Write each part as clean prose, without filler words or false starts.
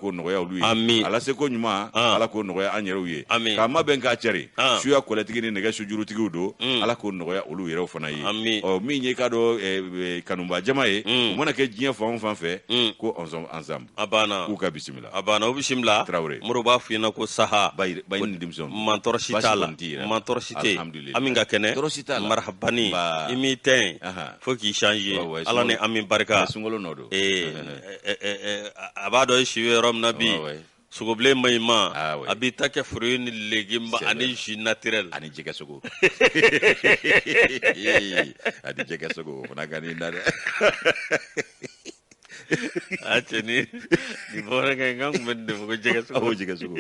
k'o nɔgɔya olu ye. Ami. A laseko ɲuman, Ah. Ala k'o nɔgɔya an yɛrɛw ye. Ami. K'a mabɛn k'a cɛri. Ah. Suya kɔlɛtigi ni nɛgɛ sujurutigiw don, Ala k'o nɔgɔya olu yɛrɛw fana ye. Ami. Ɔ min ye i k'a dɔn kanuba jama ye, u mana kɛ diɲɛ fan o fan fɛ, ko on sommes ensemble. A banna. K'u ka bisimila. A banna, u bisimila. Traoré. Moro b'a f'i ɲɛna ko saha. Bayi bayi ni denmisɛnw. Man tɔɔrɔ si Baasi t'a la. kɔni t'i yɛrɛ la. Man tɔɔrɔ si tɛ yen. Alhamdulillah. Ami ka kɛnɛ. Tɔɔrɔ si t'a la. Marahabani. Ba. I m'i tɛn. Aha. Fo k'i changer. Ouais, ouais, Ala ni sunkalo- Ami barika. Sunkalo nɔ don. Ee, ɛ, ɛ, ɛ, a b'a dɔn i si bɛ yɔrɔ min na bi. Ouais, ouais. Sogobilen ma ɲi ma. Ah, ouais. A b'i ta kɛ fruit ni légume C'est ani vrai. jus naturel. Ani jɛgɛ sogo, ani jɛgɛ sogo, o fana ka di n na dɛ. A cɛ ni nin bamanankan in, k'an tun bɛ nin de fɔ ko jɛgɛ sogo. Awɔ, jɛgɛ sogo,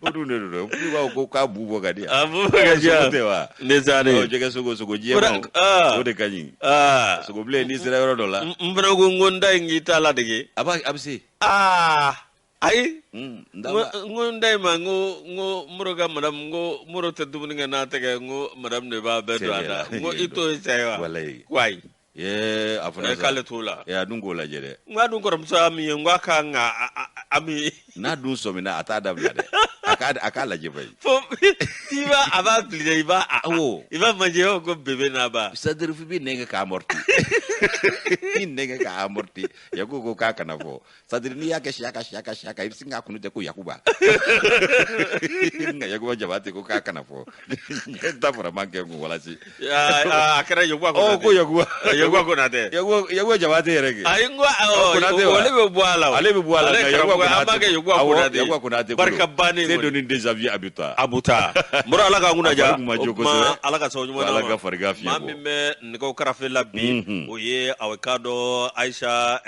o dun de don dɛ. I b'a fɔ ko k'a bu bɔ ka di yan. A bu bɔ ka di yan. Sogo tɛ wa? Ne sani. Ɔ, jɛgɛ sogo, sogo jɛman, Ah. o de ka ɲi. Aa. Sogobilen, n'i sera yɔrɔ dɔ la, N fana ko n ko n da in k'i t'a ladege. a b'a a bɛ se. Aa, ayi. N N da ko b'a- n ko n da in ma, n ko Moro ka madame, n ko Moro tɛ dumuni kɛ n'a tɛgɛ, n ko madame de b'a bɛɛ don a da. N ko i t'o ye sa ye wa? Walayi. Ko ayi. Ee, a fana Eh, k'ale t'o la. Ee, a dun k'o lajɛ dɛ. N k'a dun kɔrɔmuso y'a min ye, n k'a kan ka a min. N'a dun sɔmina, a t'a dabila dɛ. A k'a lajɛ bayi. Fo i b'a a b'a fili dɛ, i b'a a Awɔ. i b'a manje, i b'a fɔ ko bébé n'a ba. C'est-à-dire f'i b'i nɛn kɛ k'a amorti, i nɛn kɛ k'a amorti. Yaku ko k'a kana fɔ, c'est-à-dire n'i y'a kɛ siyaka siyaka siyaka, i bɛ sin k'a kunu tɛ ko Yakuba, nka Yakuba Jabate ko k'a kana fɔ, n ta fara man kɛ kun walasi. Aa, a kɛra Yakuba Ɔ, ko Konatɛ. Yakuba. Yakuba Konatɛ. Yakuba Jabate yɛrɛ kɛ. Ayi, n ko awɔ, Konate wa? ale bɛ bɔ a la o. Ale bɛ bɔ a la, Ale nka karamɔgɔ, Yakuba an b'a Konate. kɛ Yakuba Awɔ, Konate. Yakuba Konate ko Barika don. bannen Se kɔni. doni déjà vu Abuta. Abuta. Moro, Ala k'an kunna A ja. fari kun ma O jo kuma, kosɛbɛ. Ala ka sababu ɲuman d'an Ala ma. ka farigan fiɲɛ Maa bɔ. min bɛ nɛgɛw karafe la bi, o ye aw k'a dɔn Ayisa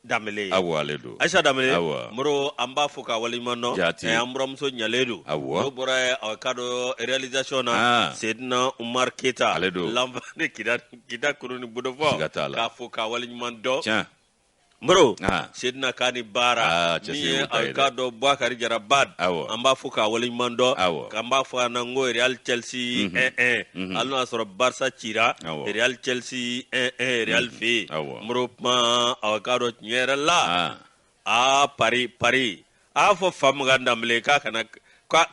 Danbele ye. Awɔ, ale don. Ayisa Danbele. Awɔ. Moro, an b'a fo k'a waleɲuman dɔn. Jaati. An buramuso ɲalen don. Awɔ. N'o bɔra yen, aw k'a dɔn réalisation na. Ah. Sedina Umar Keyita. Ale don. L'enfant de Kida, Kida Kuru ni Budofɔ. Siga t'a la. K'a fo k'a waleɲuman dɔn. Tiɲɛ. Moro, Ah. Sedina k'a ni baara. Ah, cɛsiri min ye y'u ta ye aw k'a dɔn Bubakari Jara Bad. Awɔ. An b'a fo k'a waleɲuman dɔn. Awɔ. K'an b'a fɔ a ɲɛna n ko Real Chelsea 1-1. Hali n'o y'a sɔrɔ Barca cira. Awɔ. Real Chelsea 1-1 Real fɛ yen. Awɔ. Moro, kuma aw k'a dɔn tiɲɛ yɛrɛ la. Ah. Aa, Paris, Paris. A y'a fɔ Famuka Danbele k'a kana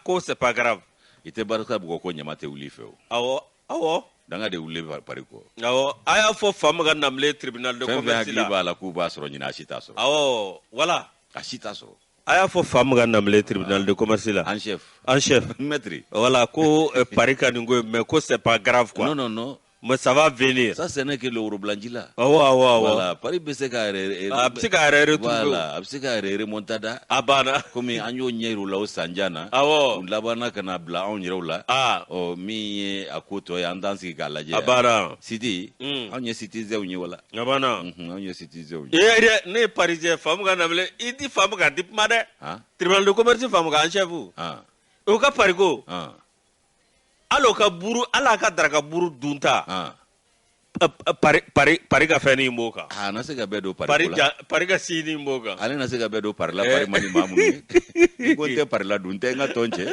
ko c'est pas grave. I tɛ Barca bugɔ ko ɲama tɛ wuli i fɛ o. Awɔ. Danga de wuli Paris kɔ. Awɔ, a y'a fɔ Famuka Danbele tribunal de Fɛn fɛn commerce hakili la. b'a la k'u b'a sɔrɔ ɲinan, a si t'a sɔrɔ. Awɔ, voilà. A si t'a sɔrɔ. A y'a fɔ Famuka Danbele tribunal de commerce la. En chef. En chef. Maître. Voilà, ko Paris ka nin ko in, mais ko c'est pas grave quoi. Non, non, non. Mais ça va venir. Ça, ce n'est que le woroblanji la. Awɔ. Voilà, Paris bɛ se k'a yɛrɛ. A bɛ se k'a yɛrɛ retrouver. Voilà, a bɛ se k'a yɛrɛ remontada. A banna. Komi an y'o ɲɛ yir'u la o sanjan na. Awɔ. U labanna ka na bila anw yɛrɛw la. Aa. Ɔ, min ye a ko tɔ ye, an t'an sigi k'a lajɛ. A banna. City, anw ye Citizens ye wala. A banna. Anw ye Citizens ye. Ee dɛ, ne ye parisien, Famuka Danbele, i ti Famuka di kuma dɛ. Han? Tribunal de commerce Famuka en chef. Han. O ka Paris ko. Han. Hali o ka buru, hali a ka daraka buru dunta. Han. Paris ka fɛn nin b'o kan. A na se ka bɛɛ don Paris Paris ko la. ja, Paris ka sini b'o kan. Ale na se ka bɛɛ don Paris la, Eh. Paris man di maa minnu ye. N ko n tɛ Paris la dun, n tɛ n ka tɔn cɛ.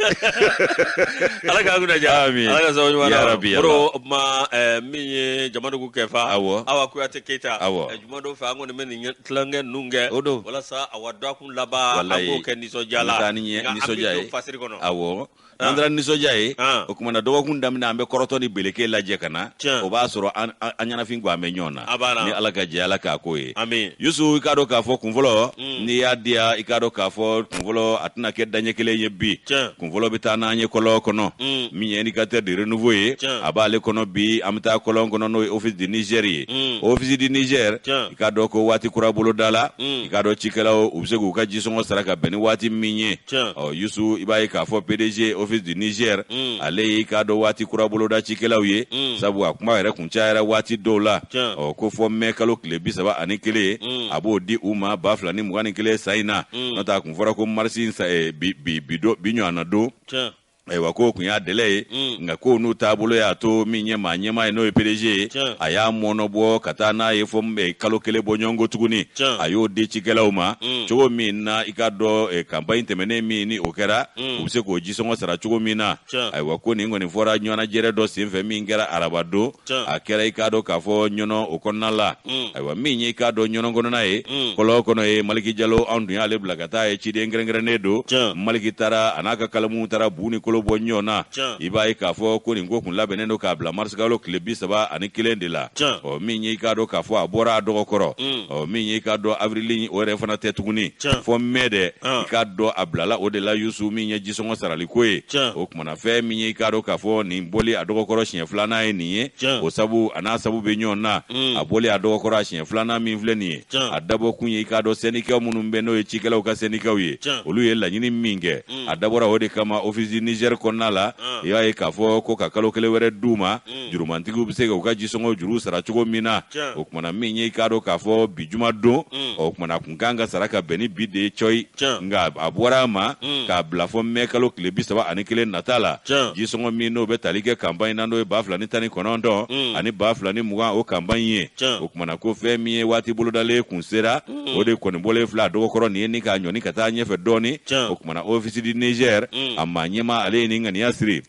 Ala k'an kunna diya. Amin. Ala ka sababu ɲuman Ya d'an ma. Rabbi, Moro, Allah. o tuma min ye Jamadugu Kɛfa. Awɔ. Awa Kuyate Keyita. Awɔ. Juma dɔw fɛ an kɔni bɛ nin tulonkɛ ninnu kɛ. O don. Walasa awa dɔgɔkun laban an Walayi. k'o kɛ nisɔndiya la. An bɛ taa ni ɲɛ Nka an bɛ nisɔndiya don ye. fasiri kɔnɔ. Awɔ. N'an taara ni nisɔndiya ye, Ah. o tuma na dɔgɔkun daminɛ, an bɛ kɔrɔtɔ ni beleke lajɛ ka na. Tiɲɛ. O b'a sɔrɔ an ɲɛnafin gan bɛ ɲɔgɔn na. A banna. Ni Ala ka jɛ, Ala k'a ko ye. Amin. Yusu, i k'a dɔn k'a fɔ kunfɔlɔ, n'i y'a diya, i k'a dɔn k'a fɔ kunfɔlɔ a tɛna kɛ daɲɛ kelen ye bi. Tiɲɛ. Kunfɔlɔ bɛ taa n'an ye kɔlɔn kɔnɔ. Min ye indicateur de renouveau ye, Tiɲɛ. a b'ale kɔnɔ bi, an bɛ taa kɔlɔn kɔnɔ, n'o ye Office du Niger ye. Office du Niger, Tiɲɛ. i k'a dɔn ko waati kura boloda la, i k'a dɔn cikɛlaw u bɛ se k'u ka jisɔngɔ sara ka bɛn ni waati min ye. Tiɲɛ. Ɔ Yusu, i b'a ye k'a fɔ PDG Office du Niger, ale ye i k'a dɔn waati kura boloda cikɛlaw ye, sabu a kuma yɛrɛ kun cayara waati dɔw la. Tiɲɛ. Ɔ, ko fɔ mɛ kalo tile 31, a b'o di u ma 2021 san in na. N'o tɛ, a kun fɔra ko marisi in bi bi bi don bi ɲɔgɔnna don. Tiɲɛ. Ayiwa, k'o kun y'a délai ye, nka ko n'u taabolo y'a to min ye maa ɲɛmaa ye, n'o ye PDG ye, a y'a mɔnɔbɔ ka taa n'a ye fɔ kalo 1 bɔɲɔgɔnko tuguni. A y'o di cikɛlaw ma cogo min na, i k'a dɔn, campagne tɛmɛnen min ni o kɛra, u bɛ se k'o jisɔngɔ sara cogo min na. Ayiwa, ko nin kɔni fɔra ɲɔgɔnnajɛrɛ dɔ senfɛ min kɛra araba don. A kɛra, i k'a dɔn k'a fɔ, Ɲɔnɔ o kɔnɔna la. Ayiwa, min ye, i k'a dɔn, Ɲɔnɔ kɔnɔna ye, kɔlɔn kɔnɔ ye, Maliki Jalo, anw dun y'ale bila ka taa ye, ciden kɛrɛnkɛrɛnnen don. Maliki taara, a n'a ka kalamu taara bu ni kolo bɔ ɲɔgɔn na. I b'a ye k'a fɔ ko nin ko kun labɛnnen don k'a bila marisikalo tile 31 de la. Ɔ, min ye, i k'a dɔn k'a fɔ, a bɔra a dɔgɔ kɔrɔ. Ɔ, min ye, i k'a dɔn, avril o yɛrɛ fana tɛ tuguni fɔ mai dɛ. I k'a dɔn, a bilala o de la, Yusu, min ye jisɔngɔ sarali ko ye. O kumana, fɛn min ye, i k'a dɔn k'a fɔ, nin bɔli a dɔgɔkɔrɔ siɲɛ filanan ye nin ye. O sabu a n'a sabu bɛ ɲɔgɔn na. A bɔli a dɔgɔkɔrɔ a siɲɛ filanan min filɛ nin ye, a dabɔ kun ye, i k'a dɔn, syndicat minnu bɛ, n'o ye cikɛlaw ka syndicat ye, olu ye laɲini min kɛ, a dabɔra o de kama. Office du Niger kɔnɔna la, i y'a ye k'a fɔ ko ka kalo 1 wɛrɛ d'u ma, jurumantigiw bɛ se ka u ka jisɔngɔ juru sara cogo min na. O kumana, min ye, i k'a dɔn k'a fɔ, bi juma don, o kumana, a kun kan ka sara ka bɛn ni bi de ye cɔyi, nka a bɔra a ma k'a bila fɔ mai kalo tile 31 nata la. Jisɔngɔ min n'o bɛ tali kɛ campagne na, n'o ye 2019 ani 2020, o campagne ye. O kumana, ko fɛn min ye waati bolodalen kun sera, o de kɔni bɔlen filɛ a dɔgɔkɔrɔ nin ye, ni k'a ɲɔni ka taa ɲɛfɛ dɔɔni. O kumana, Office du Niger, a maa ɲɛmaa, ale ye nin ŋaniya siri.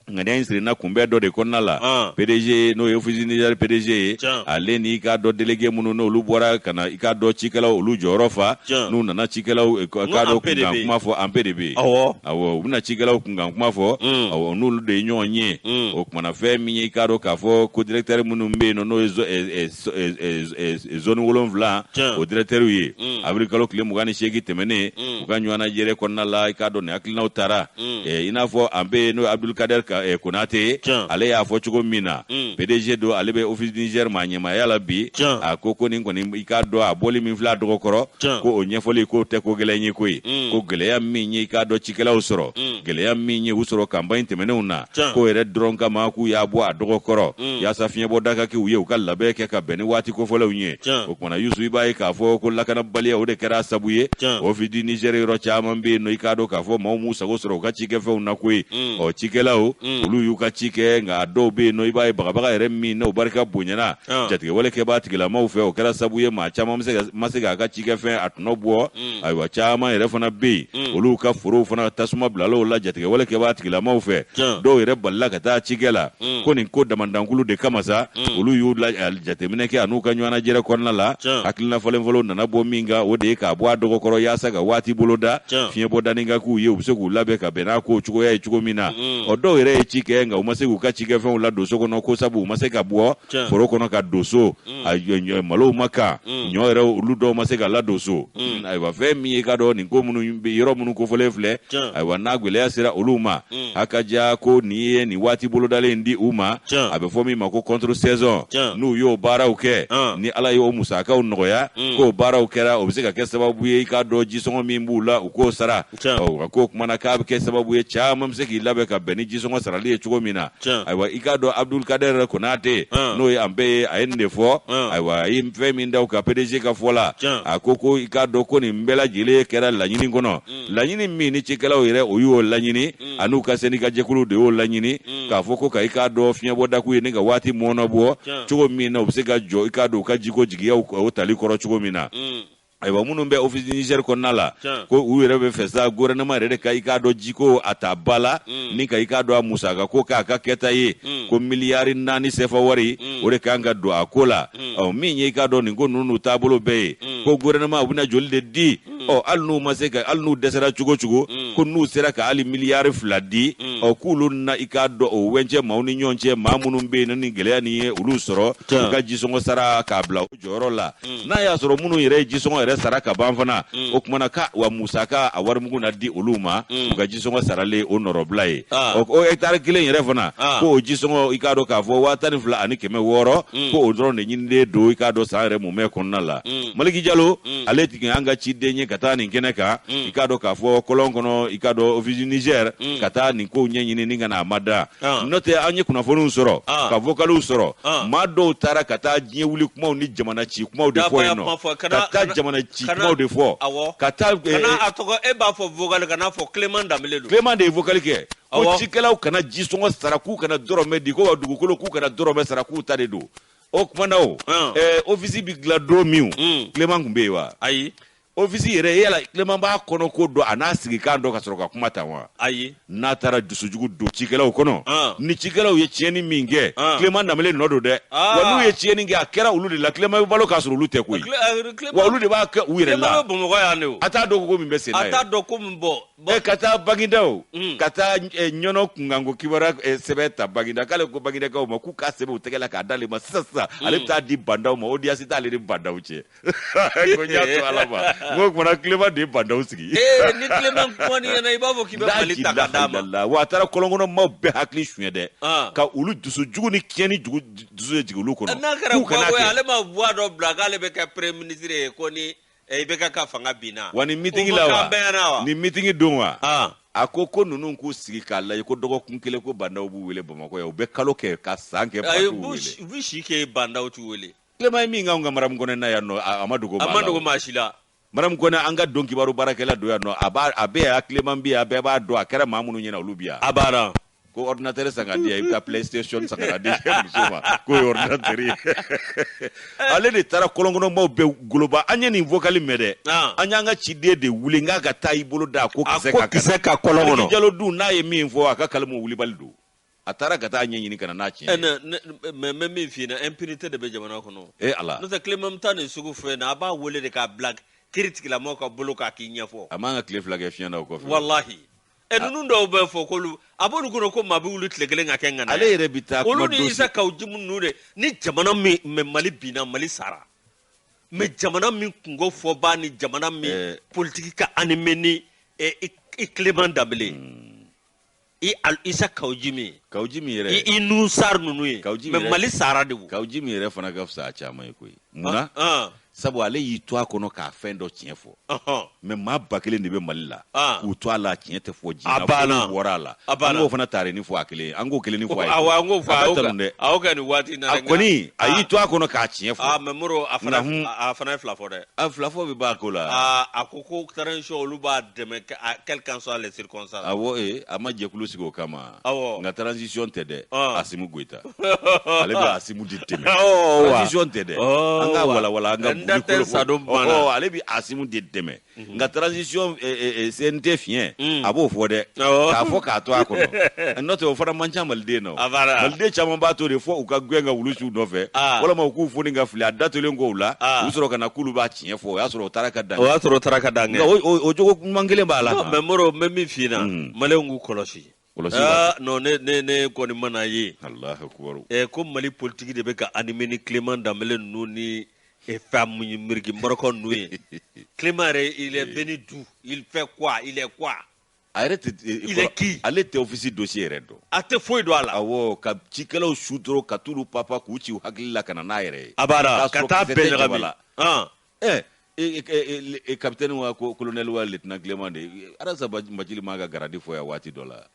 Ŋaniya in sirina kunbɛn dɔ de kɔnɔna la. PDG, n'o ye Office du Niger PDG ye, ale ni, i k'a dɔn, délégué minnu n'olu bɔra ka na, i k'a dɔn, cikɛlaw olu jɔyɔrɔ fa, n'u nana cikɛlaw k'a dɔn kunkan kuma fɔ, an bɛɛ de bɛ yen. Awɔ, u bɛna cikɛlaw kunkan kuma fɔ. Awɔ, n'olu de ye ɲɔgɔn ye. O kumana, fɛn min ye, i k'a dɔn k'a fɔ ko directeur minnu bɛ yen nɔ, n'o ye zone 7 o directeur ye, avril kalo tile 28 tɛmɛnen, u ka ɲɔgɔnnajɛrɛ kɔnɔna la, i k'a dɔn, nin hakilinaw taara. I n'a fɔ an bɛ yen, n'o ye Abdulkader Konate ye, ale y'a fɔ cogo min na, PDG don, ale bɛ Office du Niger maa ɲɛmaaya la bi. A ko ko nin kɔni, i k'a dɔn, a bɔli min filɛ a dɔgɔkɔrɔ, ko o ɲɛfɔli k'o tɛ ko gɛlɛn ye koyi. Ko gɛlɛya min ye, i k'a dɔn, cikɛlaw sɔrɔ, gɛlɛya min ye u sɔrɔ campagne tɛmɛnenw na, k'o yɛrɛ dɔrɔn kama k'u y'a bɔ a dɔgɔkɔrɔ, yaasa fiɲɛbɔda ka kɛ u ye, u ka labɛn kɛ ka bɛn ni waati kofɔlenw ye. O kumana, Yusu, i b'a ye k'a fɔ ko lakanabaliya, o de kɛra a sabu ye. Office du Niger yɔrɔ caman bɛ yen nɔ, i k'a dɔn k'a fɔ maaw m'u sago sɔrɔ u ka cikɛfɛnw na koyi. Ɔ, cikɛlaw, olu y'u ka ci kɛ, nka a dɔw bɛ yen nɔ, i b'a ye bagabaga yɛrɛ min n'o barika bonyana jatigɛwale kɛbaa tigilamaw fɛ, o kɛra sabu ye maa caman ma se k'a ka cikɛfɛn a tɔnɔ bɔ. Ayiwa, caman yɛrɛ fana bɛ yen, olu ka forow fana tasuma bilala o la jatigɛwale kɛbaa tigilamaw fɛ. Dɔw yɛrɛ balila ka taa cikɛ la. Ko nin ko damandankulu de kama sa, olu y'u jateminɛ kɛ, an'u ka ɲɔgɔnnajɛrɛ kɔnɔna la, hakilina falen fɔlɔ nana bɔ min kan, o de ye k'a bɔ a dɔgɔkɔrɔ yaasa ka waati bolo da, fiɲɛbɔdani ka k'u ye, u bɛ se k'u labɛn ka bɛn n'a ko cogoya ye cogo min na. Ɔ, dɔw yɛrɛ ye ci kɛ, nka u ma se k'u ka cikɛfɛnw ladon so kɔnɔ, ko sabu u ma se ka bɔ foro kɔnɔ ka don so. A malow ma kan, ɲɔ yɛrɛ, olu dɔw ma se ka ladon so. Ayiwa, fɛn min ye, ka dɔn, nin ko minnu bɛ yɔrɔ minnu kofɔlen filɛ, ayiwa, n'a gɛlɛya sera olu ma, a ka ja ko nin ye nin waati bolodalen di u ma, a bɛ fɔ min ma ko contre saison, n'u y'o baaraw kɛ, ni Ala y'o musakaw nɔgɔya, k'o baaraw kɛra, o bɛ se ka kɛ sababu ye, i k'a dɔn, jisɔngɔ min b'u la, u k'o sara. Ɔ, k'o kumana k'a bɛ kɛ sababu ye, caman bɛ se k'i labɛn ka bɛn ni jisɔngɔ sarali ye cogo min na. Ayiwa, i k'a dɔn, Abdulkader Konate, n'o ye an bɛɛ ye, a ye nin de fɔ. Ayiwa, a ye fɛn min da u ka PDG ka fɔ la, a ko ko i k'a dɔn ko nin bɛɛ lajɛlen kɛra laɲini kɔnɔ, laɲini min ni cikɛlaw yɛrɛ, o y'o laɲini, an'u ka syndicat jɛkulu de y'o laɲini, k'a fɔ ko ka, i k'a dɔn, fiɲɛbɔdaku ye ni ka waati mɔɔnɔ bɔ cogo min na, u bɛ se ka jɔ, i k'a dɔn, u ka jiko jigiyaw o tali kɔrɔ cogo min na. Ayiwa, minnu bɛ Office du Niger kɔnɔna la, ko u yɛrɛ bɛ fɛ sa, gouvernement yɛrɛ de ka, i k'a dɔn, jiko a ta ba la, ni ka, i k'a dɔn, a musaka ko k'a ka kɛta ye, ko miliyari 4 sefa wari, o de kan ka don a ko la. Ɔ, min ye, i k'a dɔn, nin ko ninnu n'u taabolo bɛɛ ye, ko gouvernement u bɛna joli de di? Ɔ, hali n'u ma se ka, hali n'u dɛsɛra cogo cogo, ko n'u sera ka hali miliyari 2 di, ɔ, k'olu na, i k'a dɔn, o wɛncɛ maaw ni ɲɔgɔn cɛ, maa minnu bɛ yen ni gɛlɛya nin ye olu sɔrɔ, u ka jisɔngɔ sara k'a bila o jɔyɔrɔ la. N'a y'a sɔrɔ minnu yɛrɛ ye jisɔngɔ yɛrɛ sara ka ban fana, o kumana ka wa musaka a warimugu na di olu ma, u ka jisɔngɔ saralen o nɔrɔbila ye. O hectare kelen yɛrɛ fana, ko o jisɔngɔ, i k'a dɔn k'a fɔ, 12,600, ko o dɔrɔn de ɲininen don, i k'a dɔn, san yɛrɛ mumɛ kɔnɔna la. Maliki Jalo, ale tun y'an ka ciden ye ka taa nin kɛnɛ kan, i k'a dɔn k'a fɔ, kɔlɔn kɔnɔ, i k'a dɔn, Office du Niger, ka taa nin kow ɲɛɲini ni ka na a ma da. N'o tɛ, an ye kunnafoniw sɔrɔ, ka vocaliw sɔrɔ, maa dɔw taara ka taa diɲɛ wuli kumaw ni jamana ci kumaw de fɔ yen nɔ, ka taa jamana ci kumaw de fɔ, ka taa a tɔgɔ e b'a fɔ vocal, kana fɔ Clément Dambele don. Clément de ye vocal kɛ. Ko cikɛlaw kana jisɔngɔ sara, k'u kana dɔrɔmɛ di, ko wa dugukolo, k'u kana dɔrɔmɛ sara, k'u ta de don. O tuma na o, office bɛ dilan don min, Clément tun bɛ yen wa? Ayi. Office yɛrɛ, yala Clément b'a kɔnɔ ko dɔn, a n'a sigikan dɔn ka sɔrɔ ka kuma ta wa? Ayi. N'a taara dusujugu don cikɛlaw kɔnɔ, ni cikɛlaw ye tiɲɛni min kɛ, Clément Danbele nɔ don dɛ. Wa n'u ye tiɲɛni kɛ, a kɛra olu de la. Clément bɛ balo k'a sɔrɔ olu tɛ koyi. Wa olu de b'a kɛ u yɛrɛ la. Clément bɛ Bamakɔ yan de o. A t'a dɔn ko min bɛ sen na. A t'a dɔn ko min bɔ. E ka taa Baginda o, ka taa Ɲɔnɔ kunkanko kibaruya sɛbɛn ta Baginda, k'ale ko Bagindakaw ma k'u k'a sɛbɛn u tɛgɛ la k'a d'ale ma sisan sisan, ale bɛ taa di Ba Ndaw ma, audience t'ale ni Ba Ndaw cɛ. Ko n y'a to Ala ma, n ko kumana Clément de ye Ba Ndaw sigi. Ee, ni Clément kumana ɲɛna, i b'a fɔ k'i bɛ Mali ta ka d'a ma. Wa a taara kɔlɔnkɔnɔmaw bɛɛ hakili suɲɛ dɛ, ka olu dusu jugu ni tiɲɛni jugu dusu jigin olu kɔnɔ. N'a kɛra ko ale ma voix dɔ bila k'ale bɛ kɛ premier ministre ye, ko ni IBK ka fanga binna. Wa ni meeting la wa, ni meeting don wa, a ko ko ninnu k'u sigi k'a lajɛ ko dɔgɔkun kelen ko Ba Ndaw b'u wele Bamakɔ yan, u bɛ kalo kɛ ka san kɛ, ba t'u wele. U bɛ si kɛ, Ba Ndaw t'u wele. Clément ye min k'anw ka Maramu Kɔnɛ na yan nɔ, a ma dogo maa la. A ma dogo maa si la. Maramu Kɔnɛ, an ka don kibaru baarakɛla don yan nɔ, a b'a a bɛ yan, Clément bɛ yan, bɛɛ b'a dɔn, a kɛra maa minnu ɲɛna, olu bɛ yan. A banna. Ko ordinateur san ka di yan, i bɛ taa PlayStation san ka na di muso ma k'o ye ordinateur ye. Ale de taara kɔlɔnkɔnɔmaw bɛɛ goloba. An ye nin vocal mɛn dɛ, an y'an ka ciden de wuli n k'a ka taa i bolo da a ko kisɛ kan, kisɛ kan kɔlɔn kɔnɔ. Jalo dun n'a ye min fɔ, a ka kalimu wulibali don. A taara ka taa ɲɛɲini ka na n'a tiɲɛ ye. Mais n bɛ min f'i ɲɛna, impunité de bɛ jamana kɔnɔ. E Ala. N'o tɛ Clément bɛ taa nin sugu fɛ na, a b'a wele de k'a bila kiiri tigilamɔgɔw ka bolo kan k'i ɲɛfɔ. A man ka tile 2 kɛ fiɲɛ na o kɔfɛ. Walahi. Ɛ, ninnu dɔw bɛ fɔ k'olu a b'olu kɔnɔ ko maa bɛ wuli tile kelen ka kɛ ŋana ye. Ale yɛrɛ bɛ taa kuma. Olu ni Isa Kawu Jimu ninnu de ni jamana min mais Mali binna, Mali sara. Mais jamana min kunko fɔbaa ni jamana min politiki ka animé ni i Clément Danbele i Isa Kawu Jimi Kawu Jimi yɛrɛ i Nouhoum Sarr ninnu ye, mais Mali sara de. Kawu Jimi yɛrɛ fana ka fisa a caman ye koyi. Munna? Sabu ale y'i to a kɔnɔ k'a fɛn dɔ tiɲɛ fɔ. Mais maa 1000 de bɛ Mali la k'u to a la, tiɲɛ tɛ fɔ diɲɛ na, fo n'u bɔra a la. An k'o fana taareni fɔ a kelen ye, an k'o kelen fɔ a ye. Awɔ, an k'o fɔ a y'o dɛ. A y'o kɛ nin waati in na. A kɔni a y'i to a kɔnɔ k'a tiɲɛ fɔ. Mais Moro, a fana ye fila fɔ dɛ. A fila fɔ bɛ b'a ko la. A ko ko transition, olu b'a dɛmɛ quelles qu'en soient les circonstances. Awɔ, a ma jɛkulu sigi o kama. Awɔ. Nka transition tɛ dɛ. Asimi Goyita. Ale bɛ Asimu de dɛmɛ. Transition tɛ dɛ. An ka walawala an ka buli kolo fɔ. Ale bɛ Asimu de dɛmɛ. Nka transition CNT fiɲɛ, a b'o fɔ dɛ. K'a fɔ k'a to a kɔnɔ. N'o tɛ o fana man ca Maliden na. Maliden caman b'a to de fɔ u ka gɛn ka wulu su nɔfɛ. Walima u k'u foni ka fili a datolen kɔ u la. U sɔrɔ ka na k'olu b'a tiɲɛ fɔ, o y'a sɔrɔ o taara ka dan. O y'a sɔrɔ o taara ka dan kɛ. Nka o jogo ɲuman kelen b'a la. Mais Moro, n bɛ min f'i ɲɛna, Maliyɛnw k'u kɔlɔsi. Kɔlɔsi. Non, ne kɔni mana ye. Alahu akubaru. Ko Mali politique de bɛ ka animer ni Clément Danbele ninnu ni fɛn miriki mɔrɔkɔ ninnu ye. Clément yɛrɛ, il est venu d'où? Il fait quoi? Il est quoi? A yɛrɛ tɛ. Il est qui? Ale tɛ office dossier yɛrɛ dɔn. A tɛ foyi dɔn a la. Awɔ, ka cikɛlaw su dɔrɔn ka t'olu papa k'u ci u hakili la ka na n'a yɛrɛ ye. A b'a ka taa bɛɛ ɲagami. Capitaine wa colonel wa lieutenant Clément de Arasa Bacili m'a ka grade fɔ yan waati dɔ la.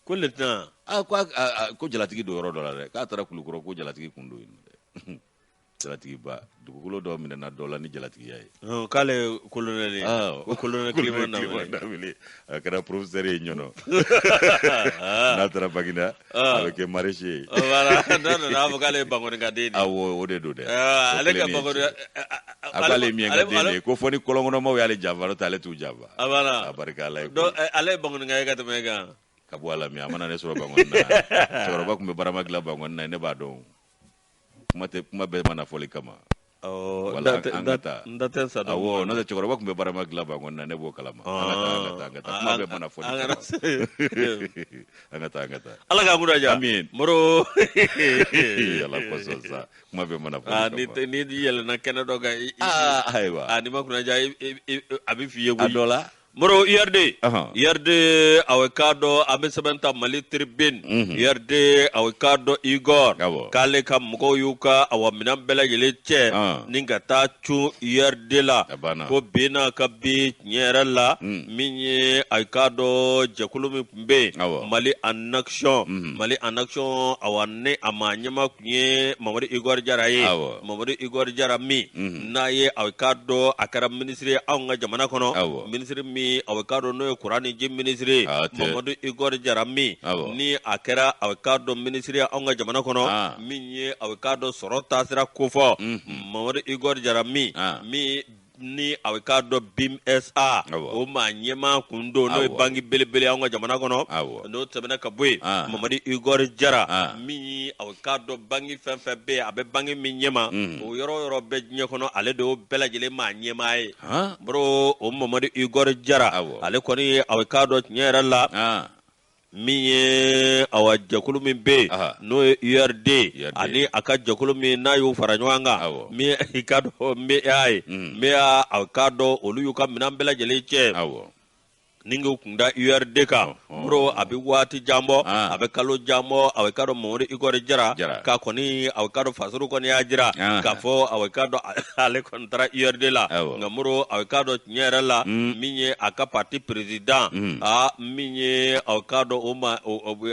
Ko lieutenant. Ah, ko ko jalatigi don yɔrɔ dɔ la dɛ, k'a taara Kulukɔrɔ ko jalatigi kun don yen dɛ. Jalatigiba, dugukolo dɔ minɛna dɔ la ni jalatigiya ye. K'ale colonel ye. Ko colonel Clément Danbele. A kɛra professeur ye Ɲɔnɔ. N'a taara Baginda, a bɛ kɛ maraîcher ye. Voilà, n'a nana a fɔ k'ale ye Bankɔnikaden de ye. Awɔ, o de don dɛ. Ale ka Bankɔni. A k'ale ye Miɲankaden de ye, ko fɔ ni kɔlɔnkɔnɔmaw y'ale janfa, n'o tɛ ale t'u janfa. A banna. A barika Ala ye. Donc ale ye Bankɔnika ye ka tɛmɛ e kan. Ka bɔ a la min, a mana ne sɔrɔ Bankɔni na. Cɛkɔrɔba tun bɛ barama dilan Bankɔni na, ne b'a dɔn. Kuma tɛ, kuma bɛɛ mana fɔli kama. Wala an ka taa. N da tɛ sa. Awɔ, n'o tɛ cɛkɔrɔba tun bɛ barama dilan Bankɔni na, ne b'o kalama. An ka taa, an ka taa, an ka taa. Kuma bɛɛ mana fɔli kama. An ka taa, an ka taa. Ala k'an kunna diya. Amiin. Moro. Ala kosɔn sa, kuma bɛɛ mana fɔli kama. Ni yɛlɛnna kɛnɛ dɔ kan. Ayiwa. N'i ma kunna diya, a bɛ f'i ye koyi. A dɔ la. Moro, URD. URD, aw k'a dɔn an bɛ sɛbɛn ta Mali Tribune. URD, aw k'a dɔn Igor. K'ale ka mɔgɔw y'u ka awa minɛn bɛɛ lajɛlen cɛ. Ni ka taa cun URD la. Ko bi n'a ka bi tiɲɛ yɛrɛ la. Min ye aw k'a dɔn jɛkulu min tun bɛ yen. Mali en action. Mali en action, awa ni a maa ɲɛmaa tun ye Mamadu Igor Jara ye. Mamadu Igor Jara min n'a ye aw k'a dɔn a kɛra minisiri ye anw ka jamana kɔnɔ. Minisiri min min aw k'a dɔn n'o ye kuran ni ji minisiri ye Mamadu Igor Jara min ni a kɛra aw k'a dɔn minisiri ye anw ka jamana kɔnɔ min ye aw k'a dɔn sɔrɔ taasira kofɔ Mamadu Igor Jara min min ni aw k'a dɔn BIM SA o maa ɲɛmaa kun don n'o ye banki belebele anw ka jamana kɔnɔ n'o tɛmɛna ka bɔ yen Mamadu Igor Jara min ye aw k'a dɔn banki fɛn fɛn bɛ yen a bɛ banki min ɲɛma o yɔrɔ o yɔrɔ bɛ diɲɛ kɔnɔ ale de y'o bɛɛ lajɛlen maa ɲɛmaa ye bro o Mamadu Igor Jara ale kɔni aw k'a dɔn tiɲɛ yɛrɛ la min ye awa jɛkulu min bɛ yen n'o ye URD ani a ka jɛkulu min n'a y'u fara ɲɔgɔn kan min i k'a dɔn MEA ye MEA a k'a dɔn olu y'u ka minɛn bɛɛ lajɛlen cɛ ni k'u kun da URD kan bro a bɛ waati jan bɔ a bɛ kalo jan bɔ a k'a dɔn Mamadu Igor Jara k'a kɔni a k'a dɔn fasiriw kɔni y'a jira k'a fɔ a k'a dɔn ale kɔni taara URD la nka moro a k'a dɔn tiɲɛ yɛrɛ la min ye a ka parti président aa min ye aw k'a dɔn o ma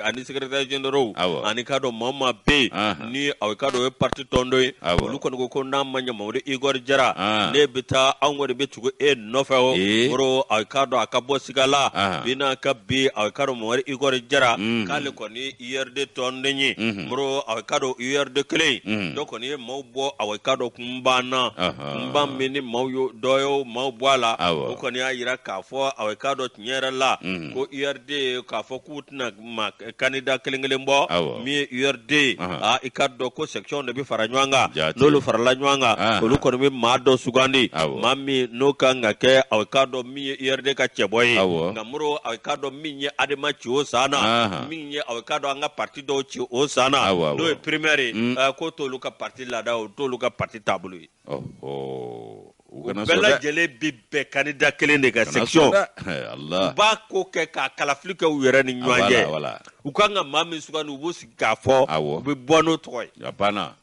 ani secrétaire généraux ani k'a dɔn maa o maa bɛ yen ni aw k'a dɔn o ye parti tɔnden ye olu kɔni ko ko n'a ma ɲɛ Mamadu Igor Jara ne bɛ taa anw kɔni bɛ tugu e nɔfɛ o moro aw k'a dɔn a ka bɔ siga la bi n'a ka bi aw k'a dɔn Mamadu Igor Jara k'ale kɔni URD tɔnden ye moro aw k'a dɔn URD kelen dɔ kɔni ye maaw bɔ aw k'a dɔn kunban na kunban min ni maaw y'o dɔ y'o maaw bɔ a la o kɔni y'a jira k'a fɔ aw k'a dɔn tiɲɛ yɛrɛ la ko URD k'a fɔ k'u tɛna ma candidat kelen kelen bɔ min ye URD aa i k'a dɔn ko section de bɛ fara ɲɔgɔn kan n'olu farala ɲɔgɔn kan olu kɔni bɛ maa dɔ sugandi maa min n'o kan ka kɛ aw k'a dɔn min ye URD ka cɛbɔ ye nka moro aw k'a dɔn min ye ADEMA ci o san na min ye aw k'a dɔn an ka parti dɔw ci o san na n'o ye primaire ye k'o t'olu ka parti laada o t'olu ka parti taabolo ye u bɛɛ lajɛlen bɛ bɛn candidat kelen de kan section u b'a ko kɛ k'a kalafili kɛ u yɛrɛ ni ɲɔgɔn cɛ u kan ka maa min sugandi u b'u sigi k'a fɔ u bɛ bɔ n'o tɔgɔ ye a banna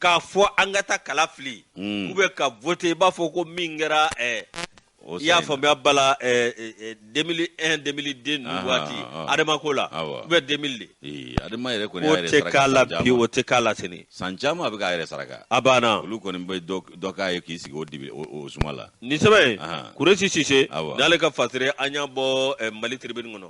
k'a fɔ an ka taa kala fili ou bien ka voter i b'a fɔ ko min kɛra i y'a faamuya bala 2001 2002 ninnu waati ADEMA ko la ou bien 2000 de ADEMA yɛrɛ kɔni o tɛ k'a la bi o tɛ k'a la sini san caman a bɛ k'a yɛrɛ saraka a banna olu kɔni bɛ dɔ k'a ye k'i sigi o dibi o suma la nin sɛbɛn in Kuresi Sise n'ale ka fasiri an y'a bɔ Mali Tribune kɔnɔ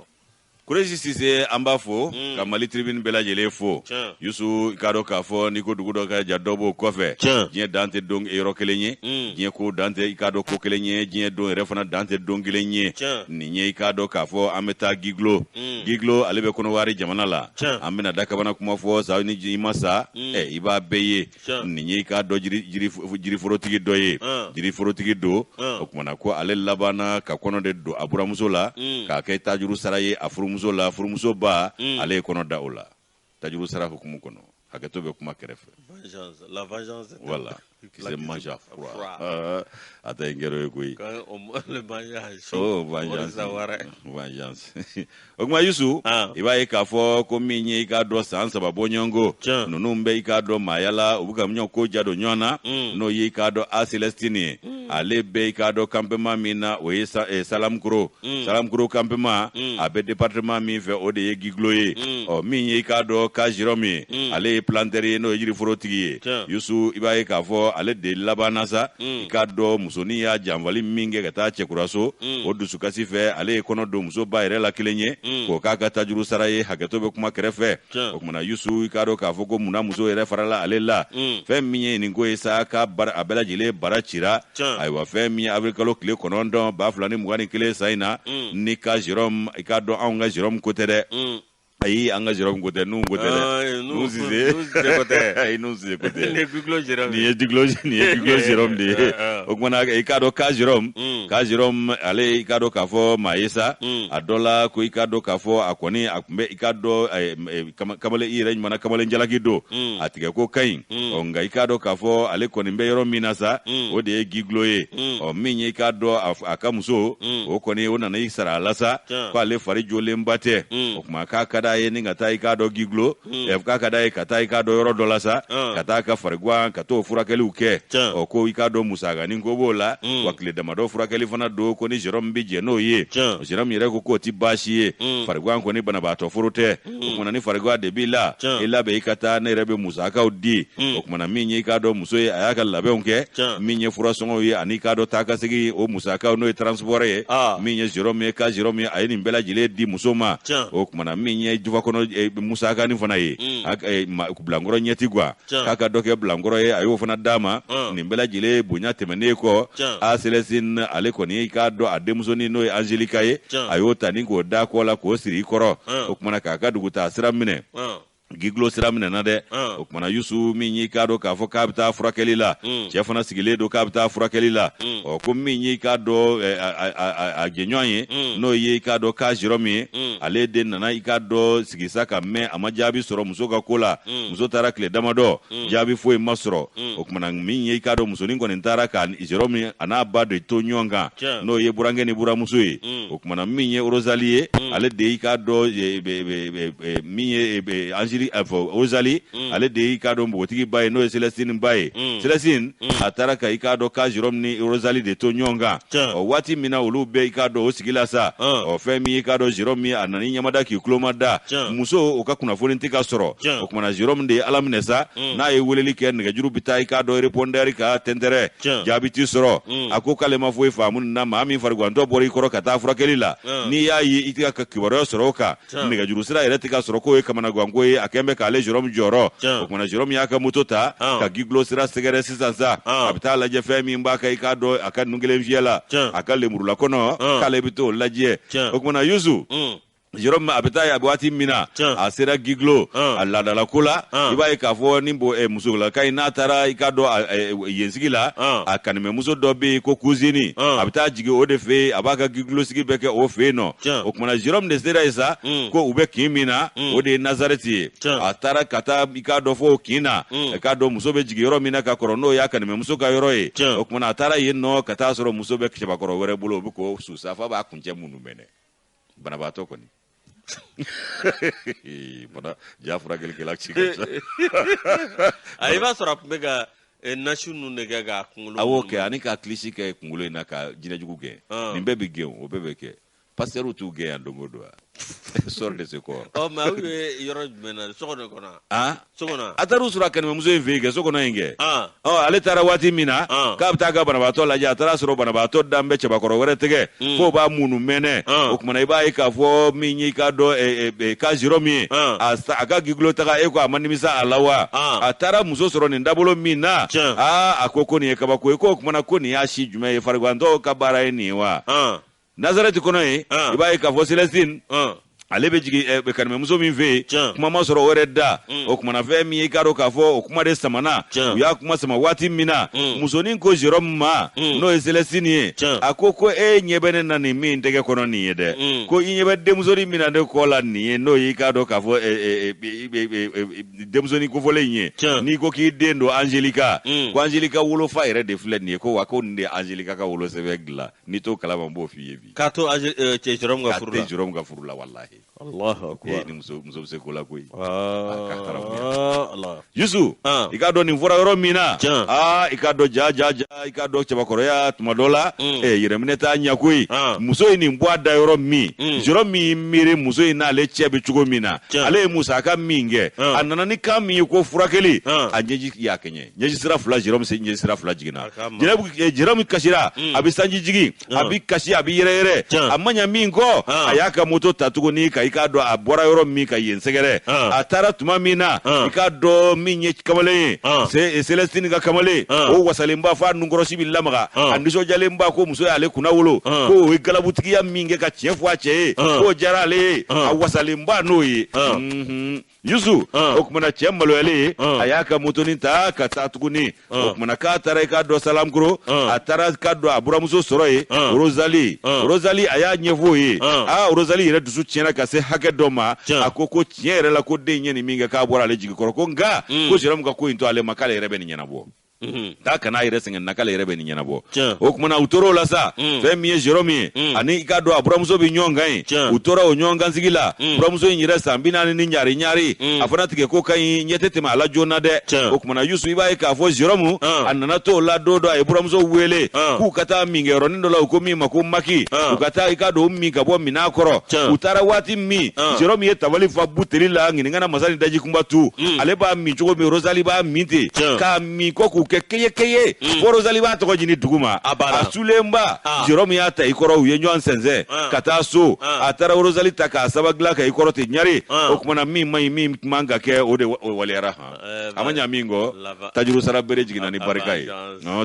Kuresi Sise an b'a fo ka Mali Tribune bɛɛ lajɛlen fo Yusu i k'a dɔn k'a fɔ n'i ko dugu dɔ ka jan dɔ b'o kɔfɛ diɲɛ dan tɛ don yɔrɔ kelen ye diɲɛ ko dan tɛ i k'a dɔn ko kelen ye diɲɛ don yɛrɛ fana dan tɛ don kelen ye nin ye i k'a dɔn k'a fɔ an bɛ taa Giglo Giglo ale bɛ Kɔnɔwari jamana la an bɛna dakabana kuma fɔ sa ni i ma sa i b'a bɛɛ ye nin ye i k'a dɔn jiriforotigi dɔ ye jiriforotigi don o tuma na ko ale labanna ka kɔnɔ de don a buramuso la k'a kɛ tajuru sara ye a furumuso la furumuso ba ale ye kɔnɔ da o la tajuru sara hukumu kɔnɔ hakɛto bɛ kuma kɛrɛfɛ voilà qui se mange à froid a ta in kɛra o ye koyi oh vengeance vengeance o tuma Yusu i b'a ye k'a fɔ ko min ye i k'a dɔn san saba bɔɲɔgɔnko ninnu bɛ i k'a dɔn maaya la u bɛ ka ɲɔgɔn ko ja don ɲɔgɔn na n'o ye i k'a dɔn a Celestine ye ale bɛ i k'a dɔn campement min na o ye Salamkoro Salamkoro campement a bɛ département min fɛ o de ye Giglo ye ɔ min ye i k'a dɔn ka Jérôme ye ale ye planteur ye n'o ye jiriforotigi ye Yusu i b'a ye k'a fɔ ale de labanna sa i k'a dɔn musonin y'a janfali min kɛ ka taa cɛkuraso o dusukasi fɛ ale ye kɔnɔ don muso ba yɛrɛ la kelen ye k'o k'a ka tajuru sara ye hakɛto bɛ kuma kɛrɛfɛ o tuma na Yusu i k'a dɔn k'a fɔ ko munna muso yɛrɛ farala ale la fɛn min ye nin ko ye sa k'a a bɛɛ lajɛlen bara cira ayiwa fɛn min ye avril kalo tile 9 2021 san in na ni ka Jérôme i k'a dɔn anw ka Jérôme ko tɛ dɛ ayi an ka Jérôme ko tɛ Nuhu ko tɛ dɛ Nuhu Sise ko tɛ ayi Nuhu Sise ko tɛ nin ye Giglo Jérôme nin ye Giglo nin ye Giglo Jérôme de ye o tuma na i k'a dɔn ka Jérôme ka Jérôme ale i k'a dɔn k'a fɔ maa ye sa a dɔ la ko i k'a dɔn k'a fɔ a kɔni a tun bɛ i k'a dɔn kamalen i yɛrɛ ɲumanna kamalen jalaki don a tigɛ ko ka ɲi ɔ nka i k'a dɔn k'a fɔ ale kɔni bɛ yɔrɔ min na sa o de ye Giglo ye ɔ min ye i k'a dɔn a ka muso o kɔni o nana i sara a la sa ko ale fari jolenba tɛ o tuma k'a ka d'a d'a ye ni ka taa i k'a dɔn Guiglo, k'a ka d'a ye ka taa i k'a dɔn yɔrɔ dɔ la sa, ka taa ka fariguan ka t'o furakɛliw kɛ. Ɔ, ko i k'a dɔn musakanin ko b'o la, wa tile damadɔ furakɛli fana don, ko ni Jérôme bɛ jɛn n'o ye. Jérôme yɛrɛ ko k'o ti baasi ye, fariguan kɔni banabaatɔ foro tɛ. O kumana ni fariguan de b'i la, i labɛn i ka taa, ne yɛrɛ bɛ musakaw di. O kumana min ye i k'a dɔn muso ye, a y'a ka labɛnw kɛ, min ye furasɔngɔw ye ani i k'a dɔn taa ka segin o musakaw, n'o ye transport ye, min ye Jérôme ye, ka Jérôme ye, a ye nin bɛɛ lajɛlen di muso ma. O kumana min ye jufa kɔnɔ musakanin fana ye, bilankɔrɔ ɲɛti guwa, k'a ka dɔ kɛ bilankɔrɔ ye, a y'o fana d'a ma. Nin bɛɛ lajɛlen bonya tɛmɛnen kɔ, a Célestine ale kɔni i k'a dɔn a denmusonin, n'o ye Angelica ye, a y'o ta ni k'o da kɔ la k'o siri i kɔrɔ. O kumana k'a ka dugutaa sira minɛ, Guiglo sira minɛna dɛ. O kumana Yusu, min y'i k'a dɔn k'a fɔ k'a bɛ taa furakɛli la, cɛ fana sigilen don k'a bɛ taa furakɛli la. Ɔ, ko min y'i k'a dɔn a jɛɲɔgɔn ye, n'o ye i k'a dɔn k'a Jérôme ye, ale de nana i k'a dɔn sigi sa ka mɛn, a ma jaabi sɔrɔ muso ka ko la. Muso taara tile damadɔ, jaabi foyi ma sɔrɔ. O kumana min ye i k'a dɔn musonin kɔni taara ka Jérôme a n'a ba de to ɲɔgɔn kan, n'o ye burankɛ ni buramuso ye. O kumana min ye Rosalie ye, ale de y'i k'a dɔn min ye Angélique, Rosalie, ale de y'i k'a dɔn npogotigi ba ye, n'o ye Célestine ba ye. Célestine a taara ka i k'a dɔn ka Jérôme ni Rosalie de to ɲɔgɔn kan. Ɔ, waati min na olu bɛɛ i k'a dɔn o sigi la sa, ɔ, fɛn min y'i k'a dɔn Jérôme ye, a nana i ɲɛmada k'i tuloma da, muso o ka kunnafoni tɛ ka sɔrɔ. O kumana Jérôme de ye Ala minɛ sa, n'a ye weleli kɛ, nɛgɛjuru bɛ taa i k'a dɔn répondeur ka tɛntɛrɛ, jaabi ti sɔrɔ. A ko k'ale ma foyi faamu nin na. Maa min farigantɔ bɔra i kɔrɔ ka taa furakɛli la, n'i y'a ye i tɛ ka kibaruya sɔrɔ o kan, nɛgɛjuru sira yɛrɛ tɛ ka sɔrɔ, k'o ye kamanaganko ye, a kɛn bɛ k'ale Jérôme jɔyɔrɔ. O kumana Jérôme y'a ka moto ta ka Guiglo sira sɛgɛrɛ sisan sa, a bɛ taa lajɛ fɛn min b'a ka i k'a dɔn a ka nun kelen fiyɛ la, a ka lemurula kɔnɔ, k'ale bɛ t'o lajɛ. O kumana Yusu, Jérôme a bɛ taa yen waati min na, a sera Guiglo a laadala ko la, i b'a ye k'a fɔ ni musolaka in n'a taara i k'a dɔn yen sigi la, a kanimɛmuso dɔ bɛ yen ko cousine, a bɛ taa jigin o de fɛ yen, a b'a ka Guiglo sigi bɛɛ kɛ o fɛ yen nɔ. O kumana Jérôme de sera yen sa, ko u bɛ kin min na, o de ye Nazareti ye. A taara ka taa i k'a dɔn fo o kin na, i k'a dɔn muso bɛ jigin yɔrɔ min na ka kɔrɔ, n'o y'a kanimɛmuso ka yɔrɔ ye. O kumana a taara yen nɔ ka taa sɔrɔ muso bɛ cɛbakɔrɔ wɛrɛ bolo, o bɛ k'o susa f'a b'a kuncɛ minnu mɛnɛ banabaatɔ kɔni bana ja furakɛlikɛla ci ka ca. A i b'a sɔrɔ a tun bɛ ka nasi ninnu de kɛ k'a kunkolo. A b'o kɛ ani ka kilisi kɛ kunkolo in na ka jinɛjugu gɛn. Nin bɛɛ bɛ gɛn, o bɛɛ bɛ kɛ. Pasteur t'u gɛn yan don o don wa? Sors de ce corps. Ɔ, mais aw ye yɔrɔ jumɛn na? So kɔnɔ kɔnɔ? Ah, so kɔnɔ. A taara u sɔrɔ a kanimɛmuso in fɛ yen kɛ, so kɔnɔ yen kɛ. Ɔ, ale taara waati min na k'a bɛ taa ka banabaatɔ lajɛ, a taara sɔrɔ banabaatɔ dan bɛ cɛbakɔrɔ wɛrɛ tɛgɛ, f'o b'a munu mɛnɛ. O kumana i b'a ye k'a fɔ min y'i k'a dɔn ka Jérôme ye, a ka Guiglo taga, e ko a ma nimisa a la wa? A taara muso sɔrɔ nin dabolo min na, aa, a ko ko nin ye kabako ye, k'o kumana ko nin y'a si jumɛn ye? Farigantɔw ka baara ye nin ye wa? Nazareti kɔnɔ yen, i b'a ye k'a fɔ Célestine ale bɛ jigin kanimɛmuso min fɛ yen, kuma ma sɔrɔ o yɛrɛ da. O kumana fɛn min ye i k'a dɔn k'a fɔ o kuma de samana, u y'a kuma sama waati min na, musonin ko Jérôme ma, n'o ye Célestine ye, a ko ko e ɲɛ bɛ ne na nin min tɛgɛ kɔnɔ nin ye dɛ, ko i ɲɛ bɛ denmusonin min na ne kɔ la nin ye, n'o ye i k'a dɔn k'a fɔ denmusonin kofɔlen in ye, n'i ko k'i den don Angelica, ko Angelica wolofa yɛrɛ de filɛ nin ye, ko wa ko nin de ye Angelica ka wolosɛbɛn dilan. N'i t'o kalama, n b'o f'i ye bi. K'a to cɛ Jérôme ka furu la. K'a to Jérôme ka furu la, walahi. Allahu akbar. Ni muso muso bɛ se ko la koyi. A ka haramuya. Allah. Yusu, i k'a dɔn nin fɔra yɔrɔ min na, aa, i k'a dɔn ja ja ja, i k'a dɔn cɛbakɔrɔya tuma dɔ la, yɛrɛminɛ t'a ɲɛ koyi. Muso ye nin bɔ a da yɔrɔ min, Jérôme y'i miiri muso in n'ale cɛ bɛ cogo min na, ale ye musaka min kɛ, a nana ni kan min ye ko furakɛli, a ɲɛji y'a kɛɲɛ. Ɲɛji sira fila, Jérôme se ɲɛji sira fila jiginna. Jérôme kasira, a bɛ sanji jigin, a bɛ kasi, a bɛ yɛrɛyɛrɛ. A ma ɲa min kɔ, a y'a ka moto ta tuguni ka i k'a dɔn a bɔra yɔrɔ min ka yen sɛgɛrɛ. A taara tuma min na, i k'a dɔn min ye kamalen ye, Célestine ka kamalen, o wasalenba f'a nunkɔrɔsi bɛ lamaga, a nisɔndiyalenba ko muso y'ale kunna wolo, ko o ye galabutigiya min kɛ ka tiɲɛ fɔ a cɛ ye, k'o diyara ale ye, a wasalenba n'o ye. Yusu, o kumana cɛ maloyalen ye, a y'a ka motonin ta ka taa tuguni. O kumana k'a taara i k'a dɔn Salamkoro, a taara k'a dɔn a buramuso sɔrɔ yen, Rosalie. Rosalie, a y'a ɲɛfɔ o ye. Aa, Rosalie yɛrɛ dusu tiɲɛna ka se hakɛ dɔ ma. A ko ko tiɲɛ yɛrɛ la, ko den ye nin min kɛ, k'a bɔra ale jigi kɔrɔ, ko nka ko Jérôme ka ko in to ale ma, k'ale yɛrɛ bɛ nin ɲɛnabɔ. K'a kana a yɛrɛ sɛgɛn na, k'ale yɛrɛ bɛ nin ɲɛnabɔ. O tuma na u tor'o la sa. Fɛn min ye Jérôme ye, ani i k'a dɔn a buramuso bɛ ɲɔgɔn kan yen, u tora o ɲɔgɔn kan sigi la. Buramuso in yɛrɛ san 40 ni ɲaari ɲaari, a fana tigɛ ko ka ɲi, ɲɛ tɛ tɛmɛ a la joona dɛ. O tuma na Yusu, i b'a ye k'a fɔ Jérôme a nana to o la, don dɔ a ye buramuso wele k'u ka taa minkɛyɔrɔnin dɔ la, u ko min ma ko maki, u ka taa i k'a dɔn o min ka bɔ minɛn kɔrɔ. U taara waati min, Jérôme ye tabali fa buteli la, ɲininkana masa ni daji kunba tu. Ale b'a min cogo min, Rosalie b'a min ten, k'a min ko k'u kɛ keye keye, fo Rosalie b'a tɔgɔ ɲini dugu ma. A sulenba, Jérôme y'a ta i kɔrɔ, u ye ɲɔgɔn sɛnsɛn ka taa so. A taara Rosalie ta k'a saba dilan ka i kɔrɔ ten ɲari. O tuma na min man ɲi, min man ka kɛ, o de waleyara han. A ma ɲa min kɔ, tajuru sara bere jiginna ni barika ye.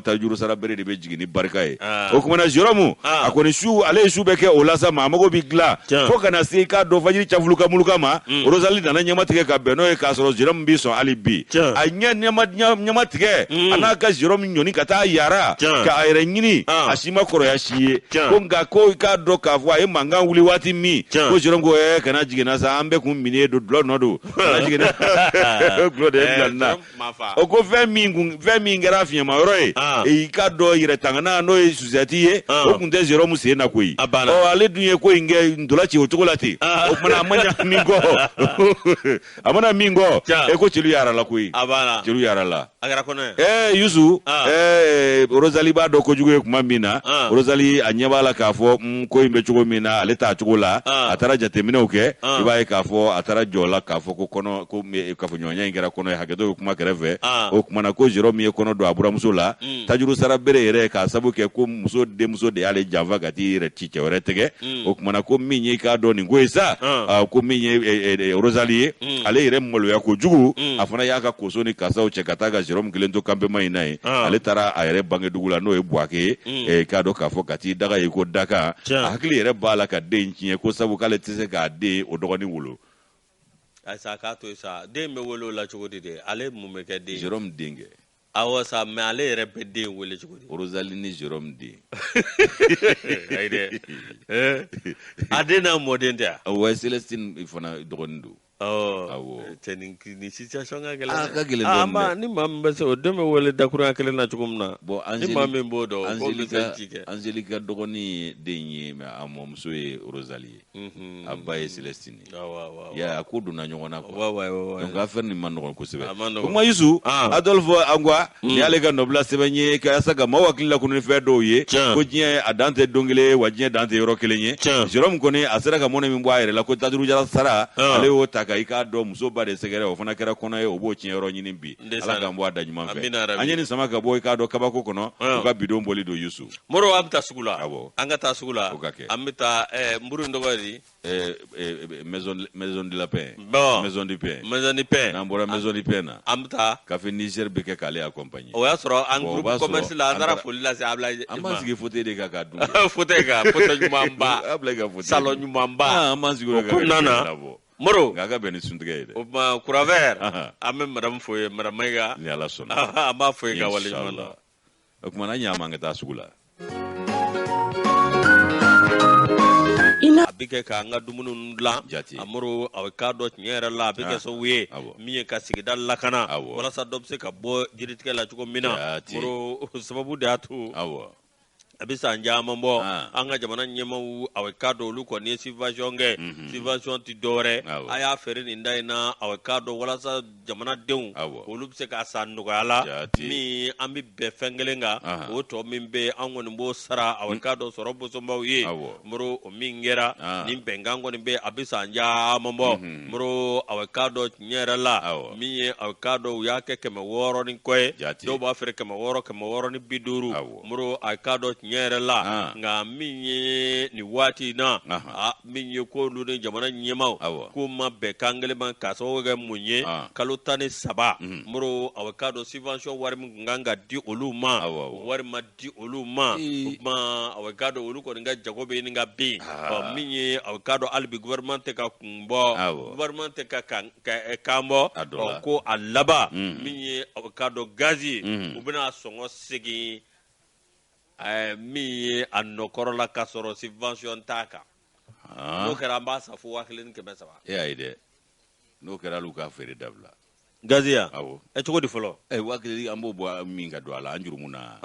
Tajuru sara bere de bɛ jigin ni barika ye. O tuma na Jérôme a kɔni su, ale ye su bɛɛ kɛ o la sa, maa mago bɛ dilan fo ka na se i k'a dɔn fajiri cafuluka muluka ma. Rosalie nana ɲɛma tigɛ ka bɛn n'o ye, k'a sɔrɔ Jérôme b'i sɔn hali bi. A ɲɛ ɲɛma tigɛ, a n'a ka Jérôme ɲɔni ka taa yara k'a yɛrɛ ɲini, a si ma kɔrɔya si ye ko. Nka ko i k'a dɔn k'a fɔ a ye mankan wuli waati min, ko Jérôme ko kana jigin na sa, an bɛɛ kun minnen don, dulɔ nɔ don, kana jigin na, dulɔ de ye bila nin na. O ko fɛn min kun, fɛn min kɛra fiɲɛma yɔrɔ ye, i k'a dɔn yɛrɛ tangana n'o ye sucette ye, o kun tɛ Jérôme sen na koyi. Ɔ ale dun ye ko in kɛ ntola ci o cogo la ten. O tuma a ma ɲa min kɔ, a mana min kɔ, e ko celu yara la koyi, celu yara la. Yusu, Rosalie b'a dɔn kojugu ye tuma min na, Rosalie a ɲɛ b'a la k'a fɔ ko in bɛ cogo min na, ale t'a cogo la. A taara jateminɛw kɛ, i b'a ye k'a fɔ a taara jɔ la k'a fɔ ko kɔnɔ ko kafoɲɔgɔnya in kɛra kɔnɔ ye. Hakɛto bɛ kuma kɛrɛfɛ. O tuma na ko Jérôme ye kɔnɔ don a buramuso la, tajuru sara bere yɛrɛ, k'a sabu kɛ ko muso denmuso de y'ale janfa ka t'i yɛrɛ ci cɛ wɛrɛ tɛgɛ. O tuma na ko min ye i k'a dɔn nin ko ye sa, ko min ye Rosalie ye, ale yɛrɛ maloya kojugu, a fana y'a ka koso ni kasaw cɛ ka taa ka Jérôme kelen to campement in na yen. Ale taara a yɛrɛ bangedugu la, n'o ye Buwake ye, k'a dɔn k'a fɔ ka t'i daga ye ko dakan. A hakili yɛrɛ b'a la ka den tiɲɛ, ko sabu k'ale tɛ se k'a den o dɔgɔnin wolo. Ayisa, k'a to yen sa, den bɛ wele o la cogo di de? Ale mun bɛ kɛ den? Jérôme denkɛ. Awɔ sa, mais ale yɛrɛ bɛ den wele cogo di? Rosalie ni Jérôme den. Ayi dɛ, a den n'a mɔden tɛ wa? Wa Célestine fana dɔgɔnin don. Awɔ, cɛ, nin situation ka gɛlɛn. A ka gɛlɛn dɔɔnin dɛ. Ni maa min bɛ se, o den bɛ wele dakurunya kelen na cogo min na. Bon, ni maa min b'o dɔn, o bɛ se ci kɛ. Angélique ka dɔgɔnin den ye, mais a mɔmuso ye Rosalie ye, a ba ye Célestine ye. Ya a ko donna ɲɔgɔn na quoi. Donc affaire nin ma nɔgɔn kosɛbɛ. O kuma Yusu, Adolphe Angwa nin y'ale ka nɔbila sɛbɛn ye ka yasa ka maaw hakili lakunu ni fɛn dɔw ye, ko diɲɛ a dan tɛ don kelen wa, diɲɛ dan tɛ yɔrɔ kelen ye. Jérôme kɔni a sera ka mɔnɛ min bɔ a yɛrɛ la, ko tajuru jara sara, ale y'o ta ka i k'a dɔn muso ba de sɛgɛrɛ, o fana kɛra kɔnɔ ye, o b'o tiɲɛ yɔrɔ ɲini bi. Ala k'an bɔ a da ɲuman fɛ. An ye nin sama ka bɔ i k'a dɔn kabako kɔnɔ, u ka bidon bɔli don Yusu. Moro, an bɛ taa sugu la. Awɔ. An ka taa sugu la. O ka kɛ. An bɛ taa nburu in tɔgɔ ye di? Maison de la paix. Bon. Maison du pain. Maison du pain. N'an bɔra Maison du pain na, an bɛ taa Café Niger bɛ kɛ k'ale accompagner. O y'a sɔrɔ an groupe commerce la, an taara foli lase Ablaye. An b'an sigi fauteuil de kan k'a dun. Fauteuil kan, fauteuil ɲumanba. Ablaye ka fauteuil. Salon ɲumanba. An b'an sigi o kan. O kɔnɔna na, Moro. Nka a ka bɛn ni suntigɛ ye dɛ. O tuma Kuravɛr, an bɛ madame fo ye, madame Mayiga. Ni Ala sɔnna. An b'a fo ye ka waleɲuman dɔn. O tuma na ɲa ma, an ka taa sugu la. A bɛ kɛ k'an ka dumuni dilan. Jate. Amadu, a k'a dɔn tiɲɛ yɛrɛ la, a bɛ kɛ sababu ye min ye ka sigida lakana, walasa dɔ bɛ se ka bɔ jiritigɛ la cogo min na. Moro, sababu de y'a to a bɛ san caman bɔ, an ka jamana ɲɛmaaw, a k'a dɔn olu kɔni ye subvention kɛ. Subvention tɛ dɔwɛrɛ, a y'a feere nin da in na, a k'a dɔn walasa jamanadenw olu bɛ se k'a san nɔgɔya la, min an bɛ bɛn fɛn kelen kan, o tɔ min bɛ an kɔni b'o sara, a k'a dɔn sɔrɔ bosonbaw ye. Moro, o min kɛra nin bɛnkan kɔni bɛ, a bɛ san caman bɔ. Moro, a k'a dɔn tiɲɛ yɛrɛ la, min ye a k'a dɔn u y'a kɛ 600 ni kɔ ye, dɔw b'a feere 600, 650. Moro, a k'a dɔn tiɲɛ yɛrɛ la, nka min ye nin waati in na, min ye k'olu ni jamana ɲɛmaaw k'u ma bɛn kan kelen ma, k'a sababu kɛ mun ye? Kalo 13, Moro, a k'a dɔn subvention wari min tun kan ka di olu ma, o wari ma di olu ma. O tuma a k'a dɔn olu kɔni ka jago bɛ ɲini ka bin. Ɔ min ye a k'a dɔn hali bi gouvernement tɛ ka kun bɔ, gouvernement tɛ ka kan bɔ. Ɔ ko a laban, min ye a k'a dɔn gazi, u bɛna sɔngɔ segin min ye a nɔkɔrɔ la, k'a sɔrɔ subvention t'a kan. N'o kɛra, an b'a san fo 1300. E y'a ye dɛ, n'o kɛra, hali u k'a feere dabila. Gazi ya? Awɔ. Ɛ, cogo di fɔlɔ? Ɛ, 1000 an b'o bɔ min ka don a la, an jurumu na.